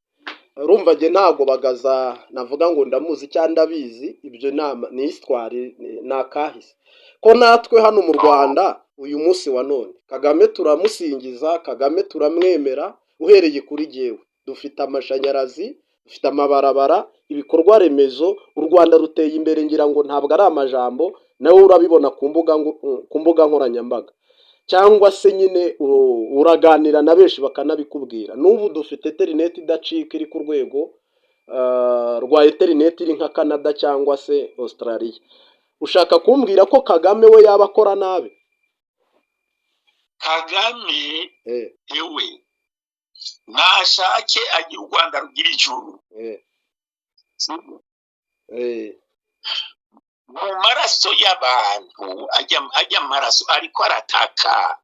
urumva njye ntabwo Bagaza navuga ngo ndamuzi cyangwa ndabizi, ibyo ni histoire, ni akahise. Ko natwe hano mu Rwanda uyu munsi wa none Kagame turamusingiza, Kagame turamwemera, uhereye kuri jyewe, dufite amashanyarazi, dufite amabarabara, ibikorwa remezo, u Rwanda ruteye imbere. Ngira ngo ntabwo ari amajambo, nawe urabibona ku mbuga nkoranyambaga, cyangwa se nyine uraganira na benshi bakanabikubwira. N'ubu dufite interineti idacika, iri ku rwego rwa interineti iri nka Canada cyangwa se Australia. Ushaka kumbwira ko Kagame we yaba akora nabi? Kagame, ewe, nashake agira u Rwanda rugira ijuru. Mu maraso y'abantu ajya amaraso ariko arataka.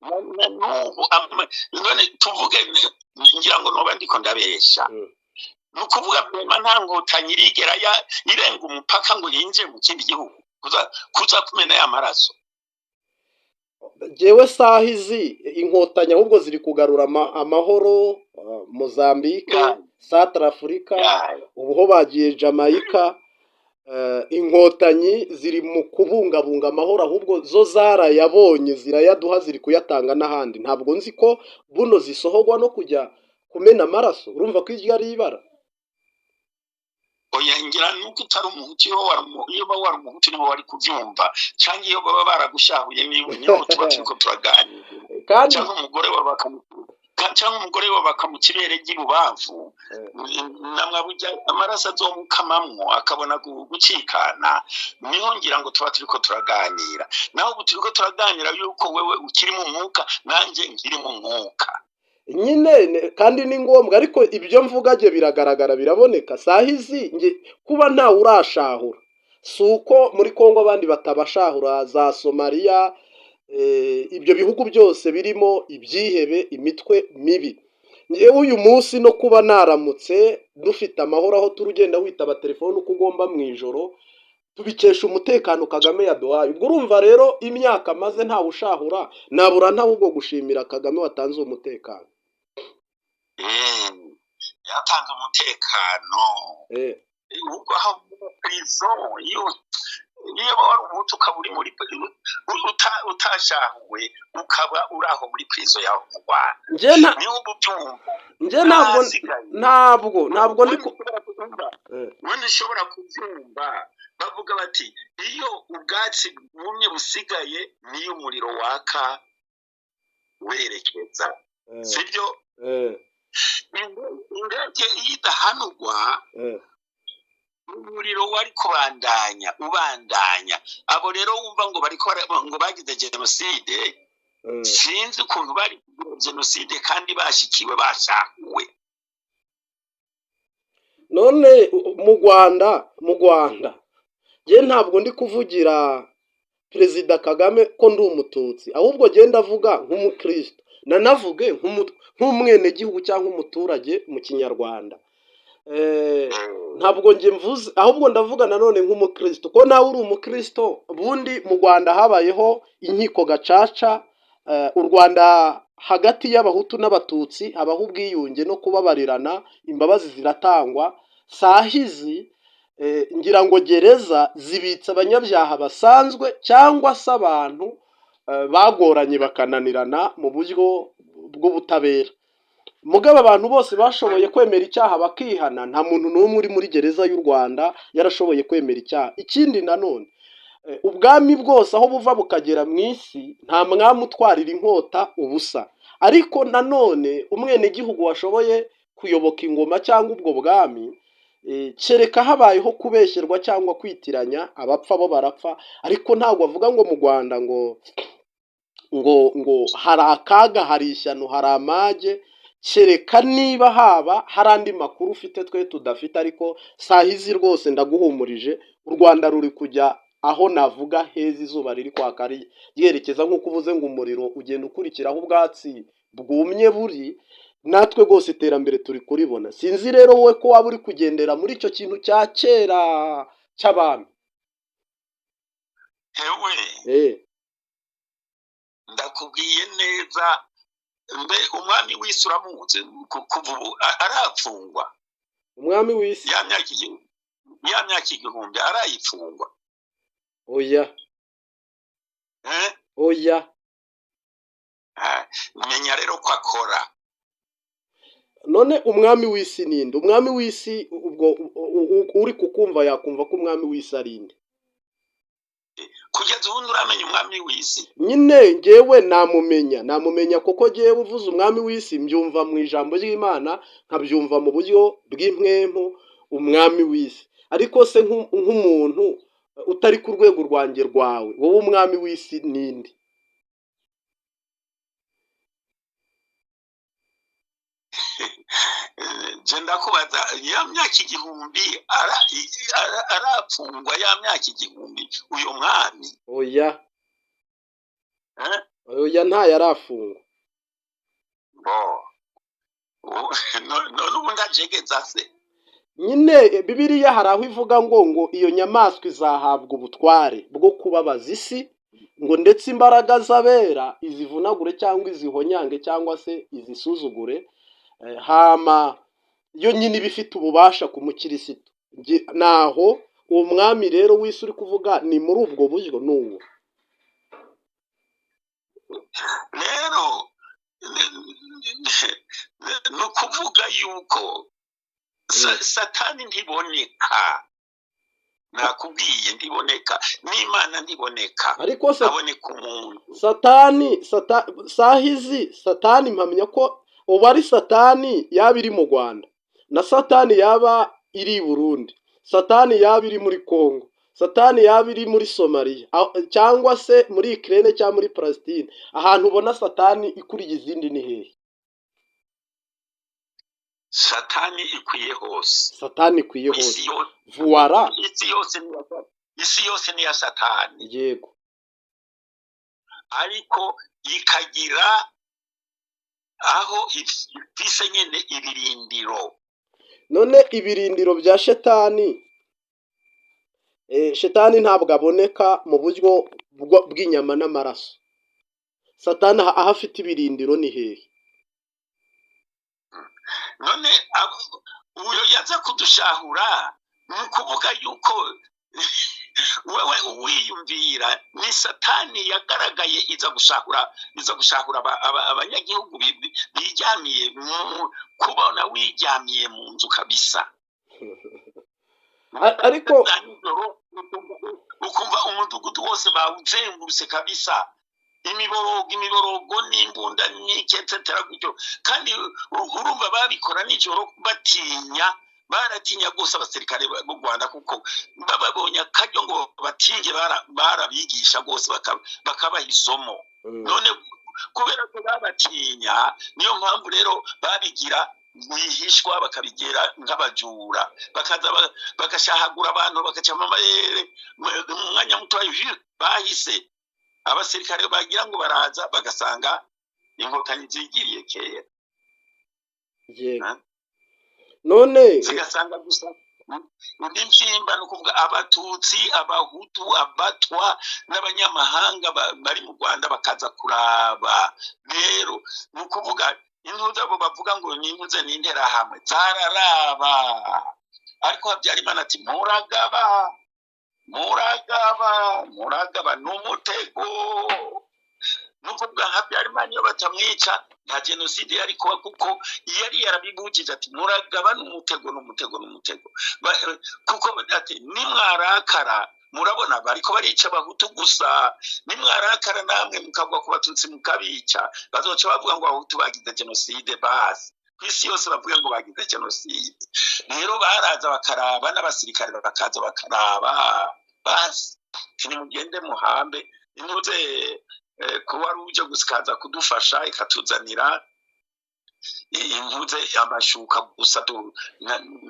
N'ubu none tuvuge, ngira ngo noba ndiko ndabesha. Ni ukuvuga bwema nta nkotanyi irigera irenga umupaka ngo yinjire mu kindi gihugu kuza kumena ya maraso. Jyewe saha izi inkotanyi ahubwo ziri kugarura amahoro Mozambique, Centrafrica, ubu ho bagiye Jamaica. Inkotanyi ziri mu kubungabunga amahoro, ahubwo zo zarayabonye zirayaduha, ziri kuyatanga n'ahandi. Ntabwo nzi ko buno zisohorwa no kujya kumena amaraso. Urumva ko iryo ari ibara. Oya, ngira nuko utari umuhutu. Iyo uba wari umuhutu niho wari kubyumva, cyangwa iyo baba baragushahuye niho tuba turiko turaganira. Kandi cyangwa umugore we bakamuca ibere ry'ibubamfu, namwe amaraso azomukamamwo akabona gucikana, niho ngira ngo tuba turiko turaganira. Naho ubu turiko turaganira yuko wewe ukiri mu mwuka, nanjye nkiri mu mwuka. Nyine kandi ni ngombwa, ariko ibyo mvuga jye biragaragara, biraboneka. Saha izi nge kuba ntawe urashahura, si uko muri Kongo abandi batabashahura, za Somaliya, ibyo bihugu byose birimo ibyihebe, imitwe mibi. Ngewe uyu munsi no kuba naramutse dufite amahoro aho turi, ugenda witaba telefone uko ugomba mu ijoro, tubikesha umutekano Kagame yaduhaye. Ubwo urumva rero imyaka maze ntawe ushahura, nabura ntahubwo gushimira Kagame watanze uwo mutekano. Yatanze umutekano. Ubwo aho muri prison, iyo wari umuhutu ukaba uri muri utashahuwe, ukaba uri aho muri prison yaho mu Rwanda, Njye nta niho uba ubyumva. Njye ntabwo Ahasigaye ntabwo ndi ku wenda ushobora kubyumva bavuga bati iyo ubwatsi bwumye busigaye niyo umuriro waka werekeza, sibyo? Indege iyo idahanurwa, umuriro wari kubandanya ubandanya. Abo rero wumva ngo bariko ngo bagize jenoside, sinzi ukuntu bari kugira jenoside kandi bashikiwe, bashahuwe. None mu Rwanda njye ntabwo ndi kuvugira Perezida Kagame ko ndi umututsi, ahubwo njye ndavuga nk'umukristo, nanavuge nk'umwenegihugu cyangwa umuturage mu Kinyarwanda. Ntabwo njye mvuze, ahubwo ndavuga nanone nk'umukristo, ko nawe uri umukristo. Ubundi mu Rwanda habayeho inkiko gacaca. U Rwanda hagati y'abahutu n'abatutsi habaho ubwiyunge no kubabarirana, imbabazi ziratangwa. Sahizi ngira ngo gereza zibitse abanyabyaha basanzwe cyangwa se abantu bagoranye bakananirana mu buryo bw'ubutabera. Mugabo abantu bose bashoboye kwemera icyaha bakihana, nta muntu n'umwe uri muri gereza y'u Rwanda yarashoboye kwemera icyaha. Ikindi nanone, ubwami bwose aho buva bukagera mu isi, nta mwami utwarira inkota ubusa. Ariko nanone umwenegihugu washoboye kuyoboka ingoma cyangwa ubwo bwami. Kereka habayeho kubeshyerwa cyangwa kwitiranya, abapfa bo barapfa, ariko ntabwo bavuga ngo mu Rwanda ngo hari akaga, hari ishyano, hari amage, kereka niba haba hari andi makuru ufite twe tudafite. Ariko saa hizi rwose ndaguhumurije, u Rwanda ruri kujya aho navuga heza, izuba riri kwaka ryerekeza, nk'uko uvuze ngo umuriro ugenda ukurikiraho ubwatsi bwumye buri. Natwe rwose iterambere turi kuribona. Sinzi rero wowe ko waba uri kugendera muri icyo kintu cya kera cy'abami. Hewe, ndakubwiye neza, mbe umwami w'isi uramuzi? Kuva ubu arapfungwa. Umwami w'isi? Ya myaka 1000 arayipfungwa? Oya. Eh? Oya. Ah, menya rero ko akora. None umwami w'isi ninde? Umwami w'isi ubwo uri kukumva yakumva ko umwami w'isi ari nde? Kugeza ubu nturamenya umwami w'isi? Nyine ngewe namumenya kuko ngewe uvuze umwami w'isi mbyumva mu ijambo ry'Imana, nkabyumva mu buryo bw'impwemu, umwami w'isi. Ariko se nk'umuntu utari ku rwego rwanjye rwawe, wowe umwami w'isi ninde? Je ndakubaza, ya myaka 1000 arapfungwa, ya myaka 1000 uyo mwami? Oya. Eh? Oya, ntayarafungwa. Bo none ubu ndajegeza se? Nyine Bibiliya hari aho ivuga ngo iyo nyamaswa izahabwa ubutware bwo kubabaza isi, ngo ndetse imbaraga z'abera izivunagure cyangwa izihonyange cyangwa se izisuzugure. Hama yo nyine iba ifite ububasha ku mukirisitu. Naho uwo mwami rero w'isi uri kuvuga ni muri ubwo buryo, ni uwo. Rero ni ukuvuga yuko Satani ntiboneka, nakubwiye, ntiboneka, n'Imana ntiboneka. Ariko haboneka umuntu. Satani sahizi Satani mpamya ko ubu ari Satani yaba iri mu Rwanda, na Satani yaba iri i Burundi, Satani yaba iri muri Congo, Satani yaba iri muri Somaliya cyangwa se muri Ukraine cyangwa muri Palestine, ahantu ubona Satani ikuriye izindi ni hehe? Satani ikwiye hose. Satani ikwiye hose. Isi yose. Voilà. Isi yose ni iya Satani. Yego. Ariko ikagira aho ifise nyine ibirindiro. None ibirindiro bya shetani, shetani ntabwo aboneka mu buryo bw'inyama n'amaraso. Satani aho afite ibirindiro ni hehe? None uyo yaza kudushahura, ni ukuvuga yuko wewe uwiyumvira ni Satani yagaragaye iza gushahura abanyagihugu biryamiye kubona wiryamiye mu nzu kabisa. Ariko Za nijoro ukumva umudugudu wose bawuzengurutse kabisa, imiborogo, imiborogo n'imbunda n'iki, etc gutyo. Kandi urumva babikora nijoro batinya, baratinya rwose abasirikare b'u Rwanda, kuko bababonye akaryo ngo batinge, barabigisha rwose bakabaha isomo. None kubera ko babatinya, niyo mpamvu rero babigira rwihishwa, bakabigira nk'abajura, bakaza bagashahagura abantu, bagacamo amayere mu mwanya muto bahise. Abasirikare bagira ngo baraza, bagasanga Inkotanyi zigiriye kera. Yego. None zigasanga gusa n'imbyimba, ni ukuvuga Abatutsi, Abahutu, Abatwa n'abanyamahanga bari mu Rwanda bakaza kuraba. Rero ni ukuvuga intuze, abo bavuga ngo ni intuze n'Interahamwe zararaba, ariko Habyarimana ati: "Muragaba, muragaba, muragaba, ni umutego." Ni ukuvuga Habyarimana iyo batamwica nta jenoside yari kuba, kuko yari yarabibujije ati: "Muragaba, ni umutego, ni umutego, ni umutego." Kuko ati: "Nimwarakara, murabona bariko barica Abahutu gusa, nimwarakara namwe mukagwa ku Batutsi mukabica, bazoca bavuga ngo Abahutu bagize jenoside." Basi. Ku isi yose bavuge ngo bagize jenoside. Rero baraza bakaraba, n'abasirikare bakaza bakaraba, basi nimugende muhambe. Intuze kuba ari uje gusa ikaza kudufasha, ikatuzanira intuze, amashuka gusa,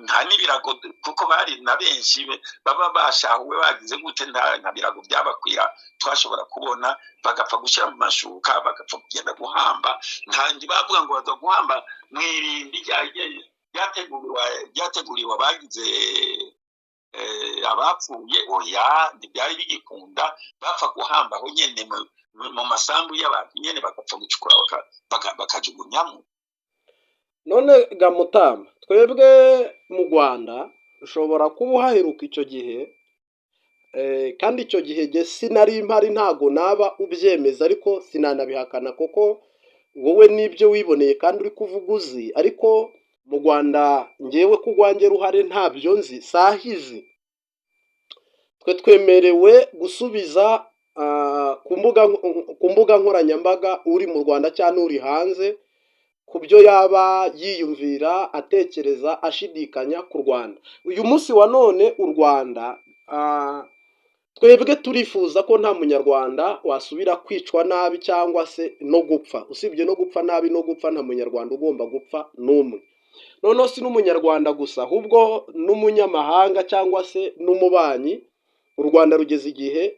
nta n'ibirago, kuko bari na benshi baba bashahuwe, bagize gute, nta birago byabakwira twashobora kubona, bagapfa gushyira mu mashuka, bagapfa kugenda guhamba. Nta bavuga ngo baza guhamba mu irimbi ryateguriwe abagize abapfuye. Oya, ntibyari bigikunda. Bapfa guhamba aho nyene mu masambu y'abantu nyene, bagapfa gucukura, bakajugunyamo. None ga mutama, twebwe mu Rwanda ushobora kuba uhaheruka icyo gihe, kandi icyo gihe jye sinari mpari, ntago naba ubyemeza, ariko sinanabihakana, kuko wowe n'ibyo wiboneye kandi uri kuvuga uzi. Ariko mu Rwanda ngewe ku rwanjye ruhare ntabyo nzi. Sahizi twe twemerewe gusubiza ku mbuga nkoranyambaga, uri mu Rwanda cyangwa uri hanze, ku byo yaba yiyumvira, atekereza, ashidikanya ku Rwanda. Uyu munsi wa none u Rwanda, twebwe turifuza ko nta munyarwanda wasubira kwicwa nabi cyangwa se no gupfa. Usibye no gupfa nabi no gupfa, nta munyarwanda ugomba gupfa n'umwe. Noneho si n'umunyarwanda gusa, ahubwo n'umunyamahanga cyangwa se n'umubanyi. U Rwanda rugeze igihe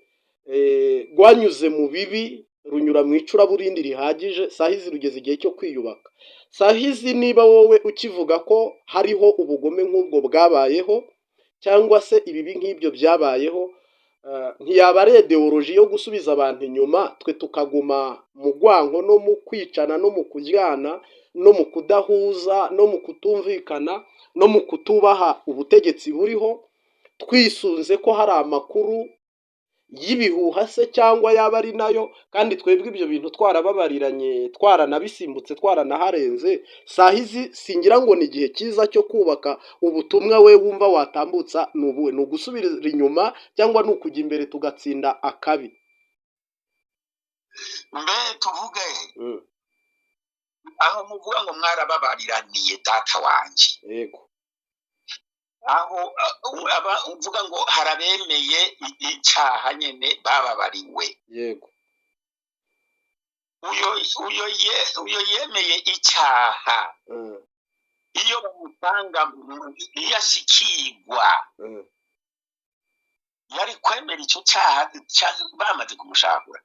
rwanyuze mu bibi, runyura mu icuraburindi rihagije. Sahizi rugeze igihe cyo kwiyubaka. Sahizi niba wowe ukivuga ko hariho ubugome nk'ubwo bwabayeho cyangwa se ibibi nk'ibyo byabayeho, ntiyaba ari idéologie yo gusubiza abantu inyuma, twe tukaguma mu rwango no mu kwicana no mu kuryana no mu kudahuza no mu kutumvikana no mu kutubaha ubutegetsi buriho, twisunze ko hari amakuru y'ibihuha se cyangwa yaba ari nayo, kandi twebwe ibyo bintu twarababariranye, twaranabisimbutse, twaranaharenze? Sahizi singira ngo ni igihe cyiza cyo kubaka. Ubutumwa we wumva watambutsa ni ubuhe? Ni ugusubira inyuma cyangwa ni ukujya imbere tugatsinda akabi? Mbe tuvuge aho muvuga ngo mwarababariraniye, data wanje? Yego. Aho aba uvuga ngo harabemeye icaha nyene bababariwe. Yego. Uyo yemeye icaha, iyo bamutanga, iyo ashikirwa, yari kwemera ico caha bamaze kumushahura?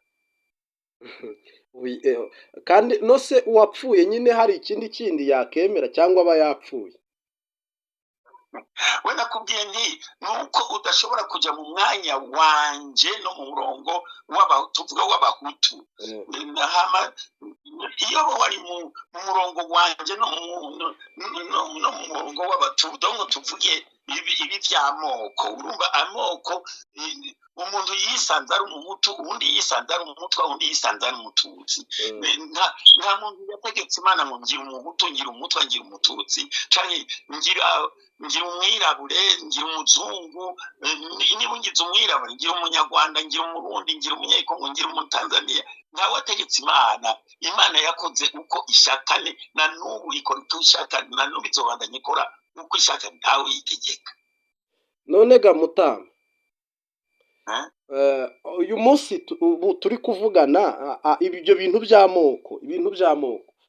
Kandi no se uwapfuye nyine hari ikindi kindi yakemera cyangwa aba yapfuye? We nakubwiye nti nuko udashobora kujya mu mwanya wanje no mu murongo tuvuga w'abahutu. Hama iyo wari mu murongo wanje no mu murongo w'abatu, donc tuvuge ibi vy'amoko, urumva amoko, umuntu yisanze ari umuhutu, uwundi yisanze ari umutwa, uwundi yisanze ari umututsi. Nta muntu yategetse Imana ngo ngira umuhutu, ngira umutwa, ngira umututsi, canke ngira umwirabure, ngira umuzungu. Niba ungize umwirabure, ngira umunyarwanda, ngira umurundi, ngira umunyekongo, ngira umutanzaniya, ntawe wategetse Imana. Imana yakoze uko ishaka, na n'ubu ikora uko ishaka, na n'ubu izobandanya ikora uko ishaka, ntawe uyitegeka. None ga mutama, Eh? Uyu munsi ubu turi kuvugana, ibyo bintu by'amoko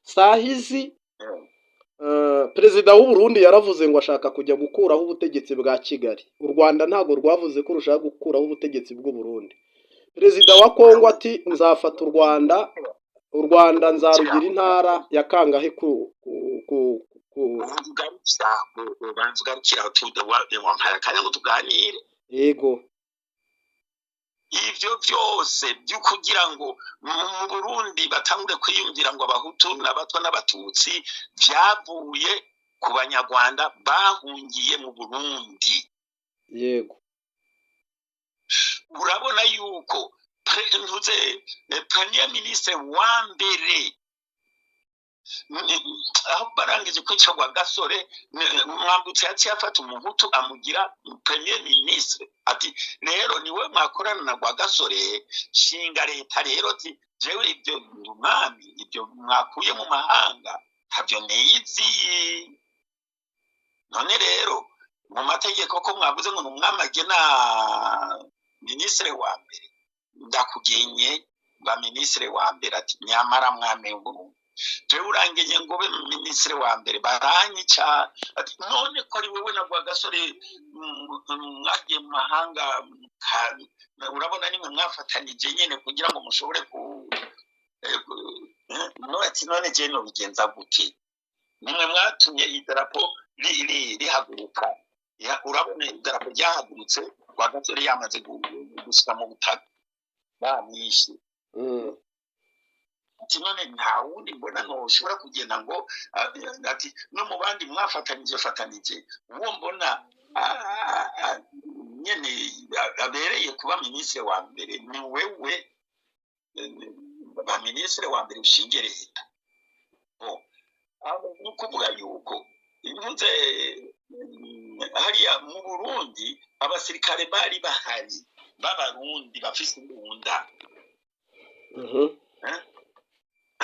sahizi, perezida w'u Burundi yaravuze ngo ashaka kujya gukuraho ubutegetsi bwa Kigali. U Rwanda ntabwo rwavuze ko rushaka gukuraho ubutegetsi bw'u Burundi. Perezida wa Kongo ati nzafata u Rwanda, u Rwanda nzarugira intara ya kangahe ku Ubanza ugarukira aho, wampaye akanya ngo tuganire. Yego. Ivyo vyose byo kugira ngo mu Burundi batangure kwiyumvira ngo abahutu n'abatwa n'abatutsi, vyavuye ku banyarwanda bahungiye mu Burundi. Yego. Urabona yuko ntuze premier ministre wa mbere, aho barangije kwica Rwagasore, Mwambutse yaciye afata umuhutu amugira premier ministre, ati rero niwe mwakorana na Rwagasore, shinga leta. Rero ati jewe ibyo ndi umwami, ibyo mwakuye mu mahanga. Ntabyo niyiziye. None rero mu mategeko ko mwavuze ngo ni umwami agena minisitiri wa mbere, ndakugenye ba minisitiri wa mbere. Ati: "Nyamara mwami w'Uburundi, jewe urangenye ngo ube minisitiri wa mbere, baranyica." Ati: "None ko ari wowe na Rwagasore mwagiye mu mahanga, urabona nimwe mwafatanije nyene kugira ngo mushobore ku none." Ati: "None jewe nobigenza gute? Nimwe mwatumye idarapo rihaguruka. Urabona idarapo ryahagurutse Rwagasore yamaze gushika mu butaka, bamwishe." Ati: "None nta wundi mbona ntushobora kugenda ngo." Ati: "No mu bandi mwafatanije fatanije, uwo mbona nyene abereye kuba minisitiri wa mbere ni wewe. Ba minisitiri wa mbere, ushinge leta." Bo, aho ni ukuvuga yuko mvuze hariya mu Burundi abasirikare bari bahari b'Abarundi bafise imbunda,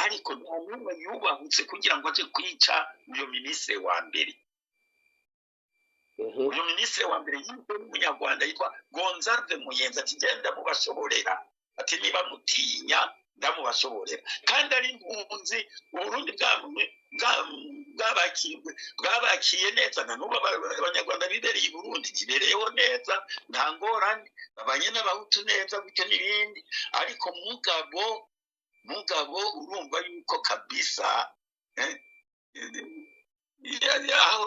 ariko nta n'umwe yubahutse kugira ngo aje kwica uyo minisitiri wa mbere. Uyu minisitiri wa mbere yitwa n'Umunyarwanda yitwa Gonzalve Muyenzi. Ati: "Genda mubashoborera." Ati: "Niba mutinya, ndamubashoborera." Kandi ari impunzi, Uburundi bwabakiye neza. Na n'ubu Abanyarwanda bibereye i Burundi, bibereyeho neza, nta ngorane, babanye n'Abahutu neza gutyo n'ibindi. Ariko mugabo urumva yuko kabisa aho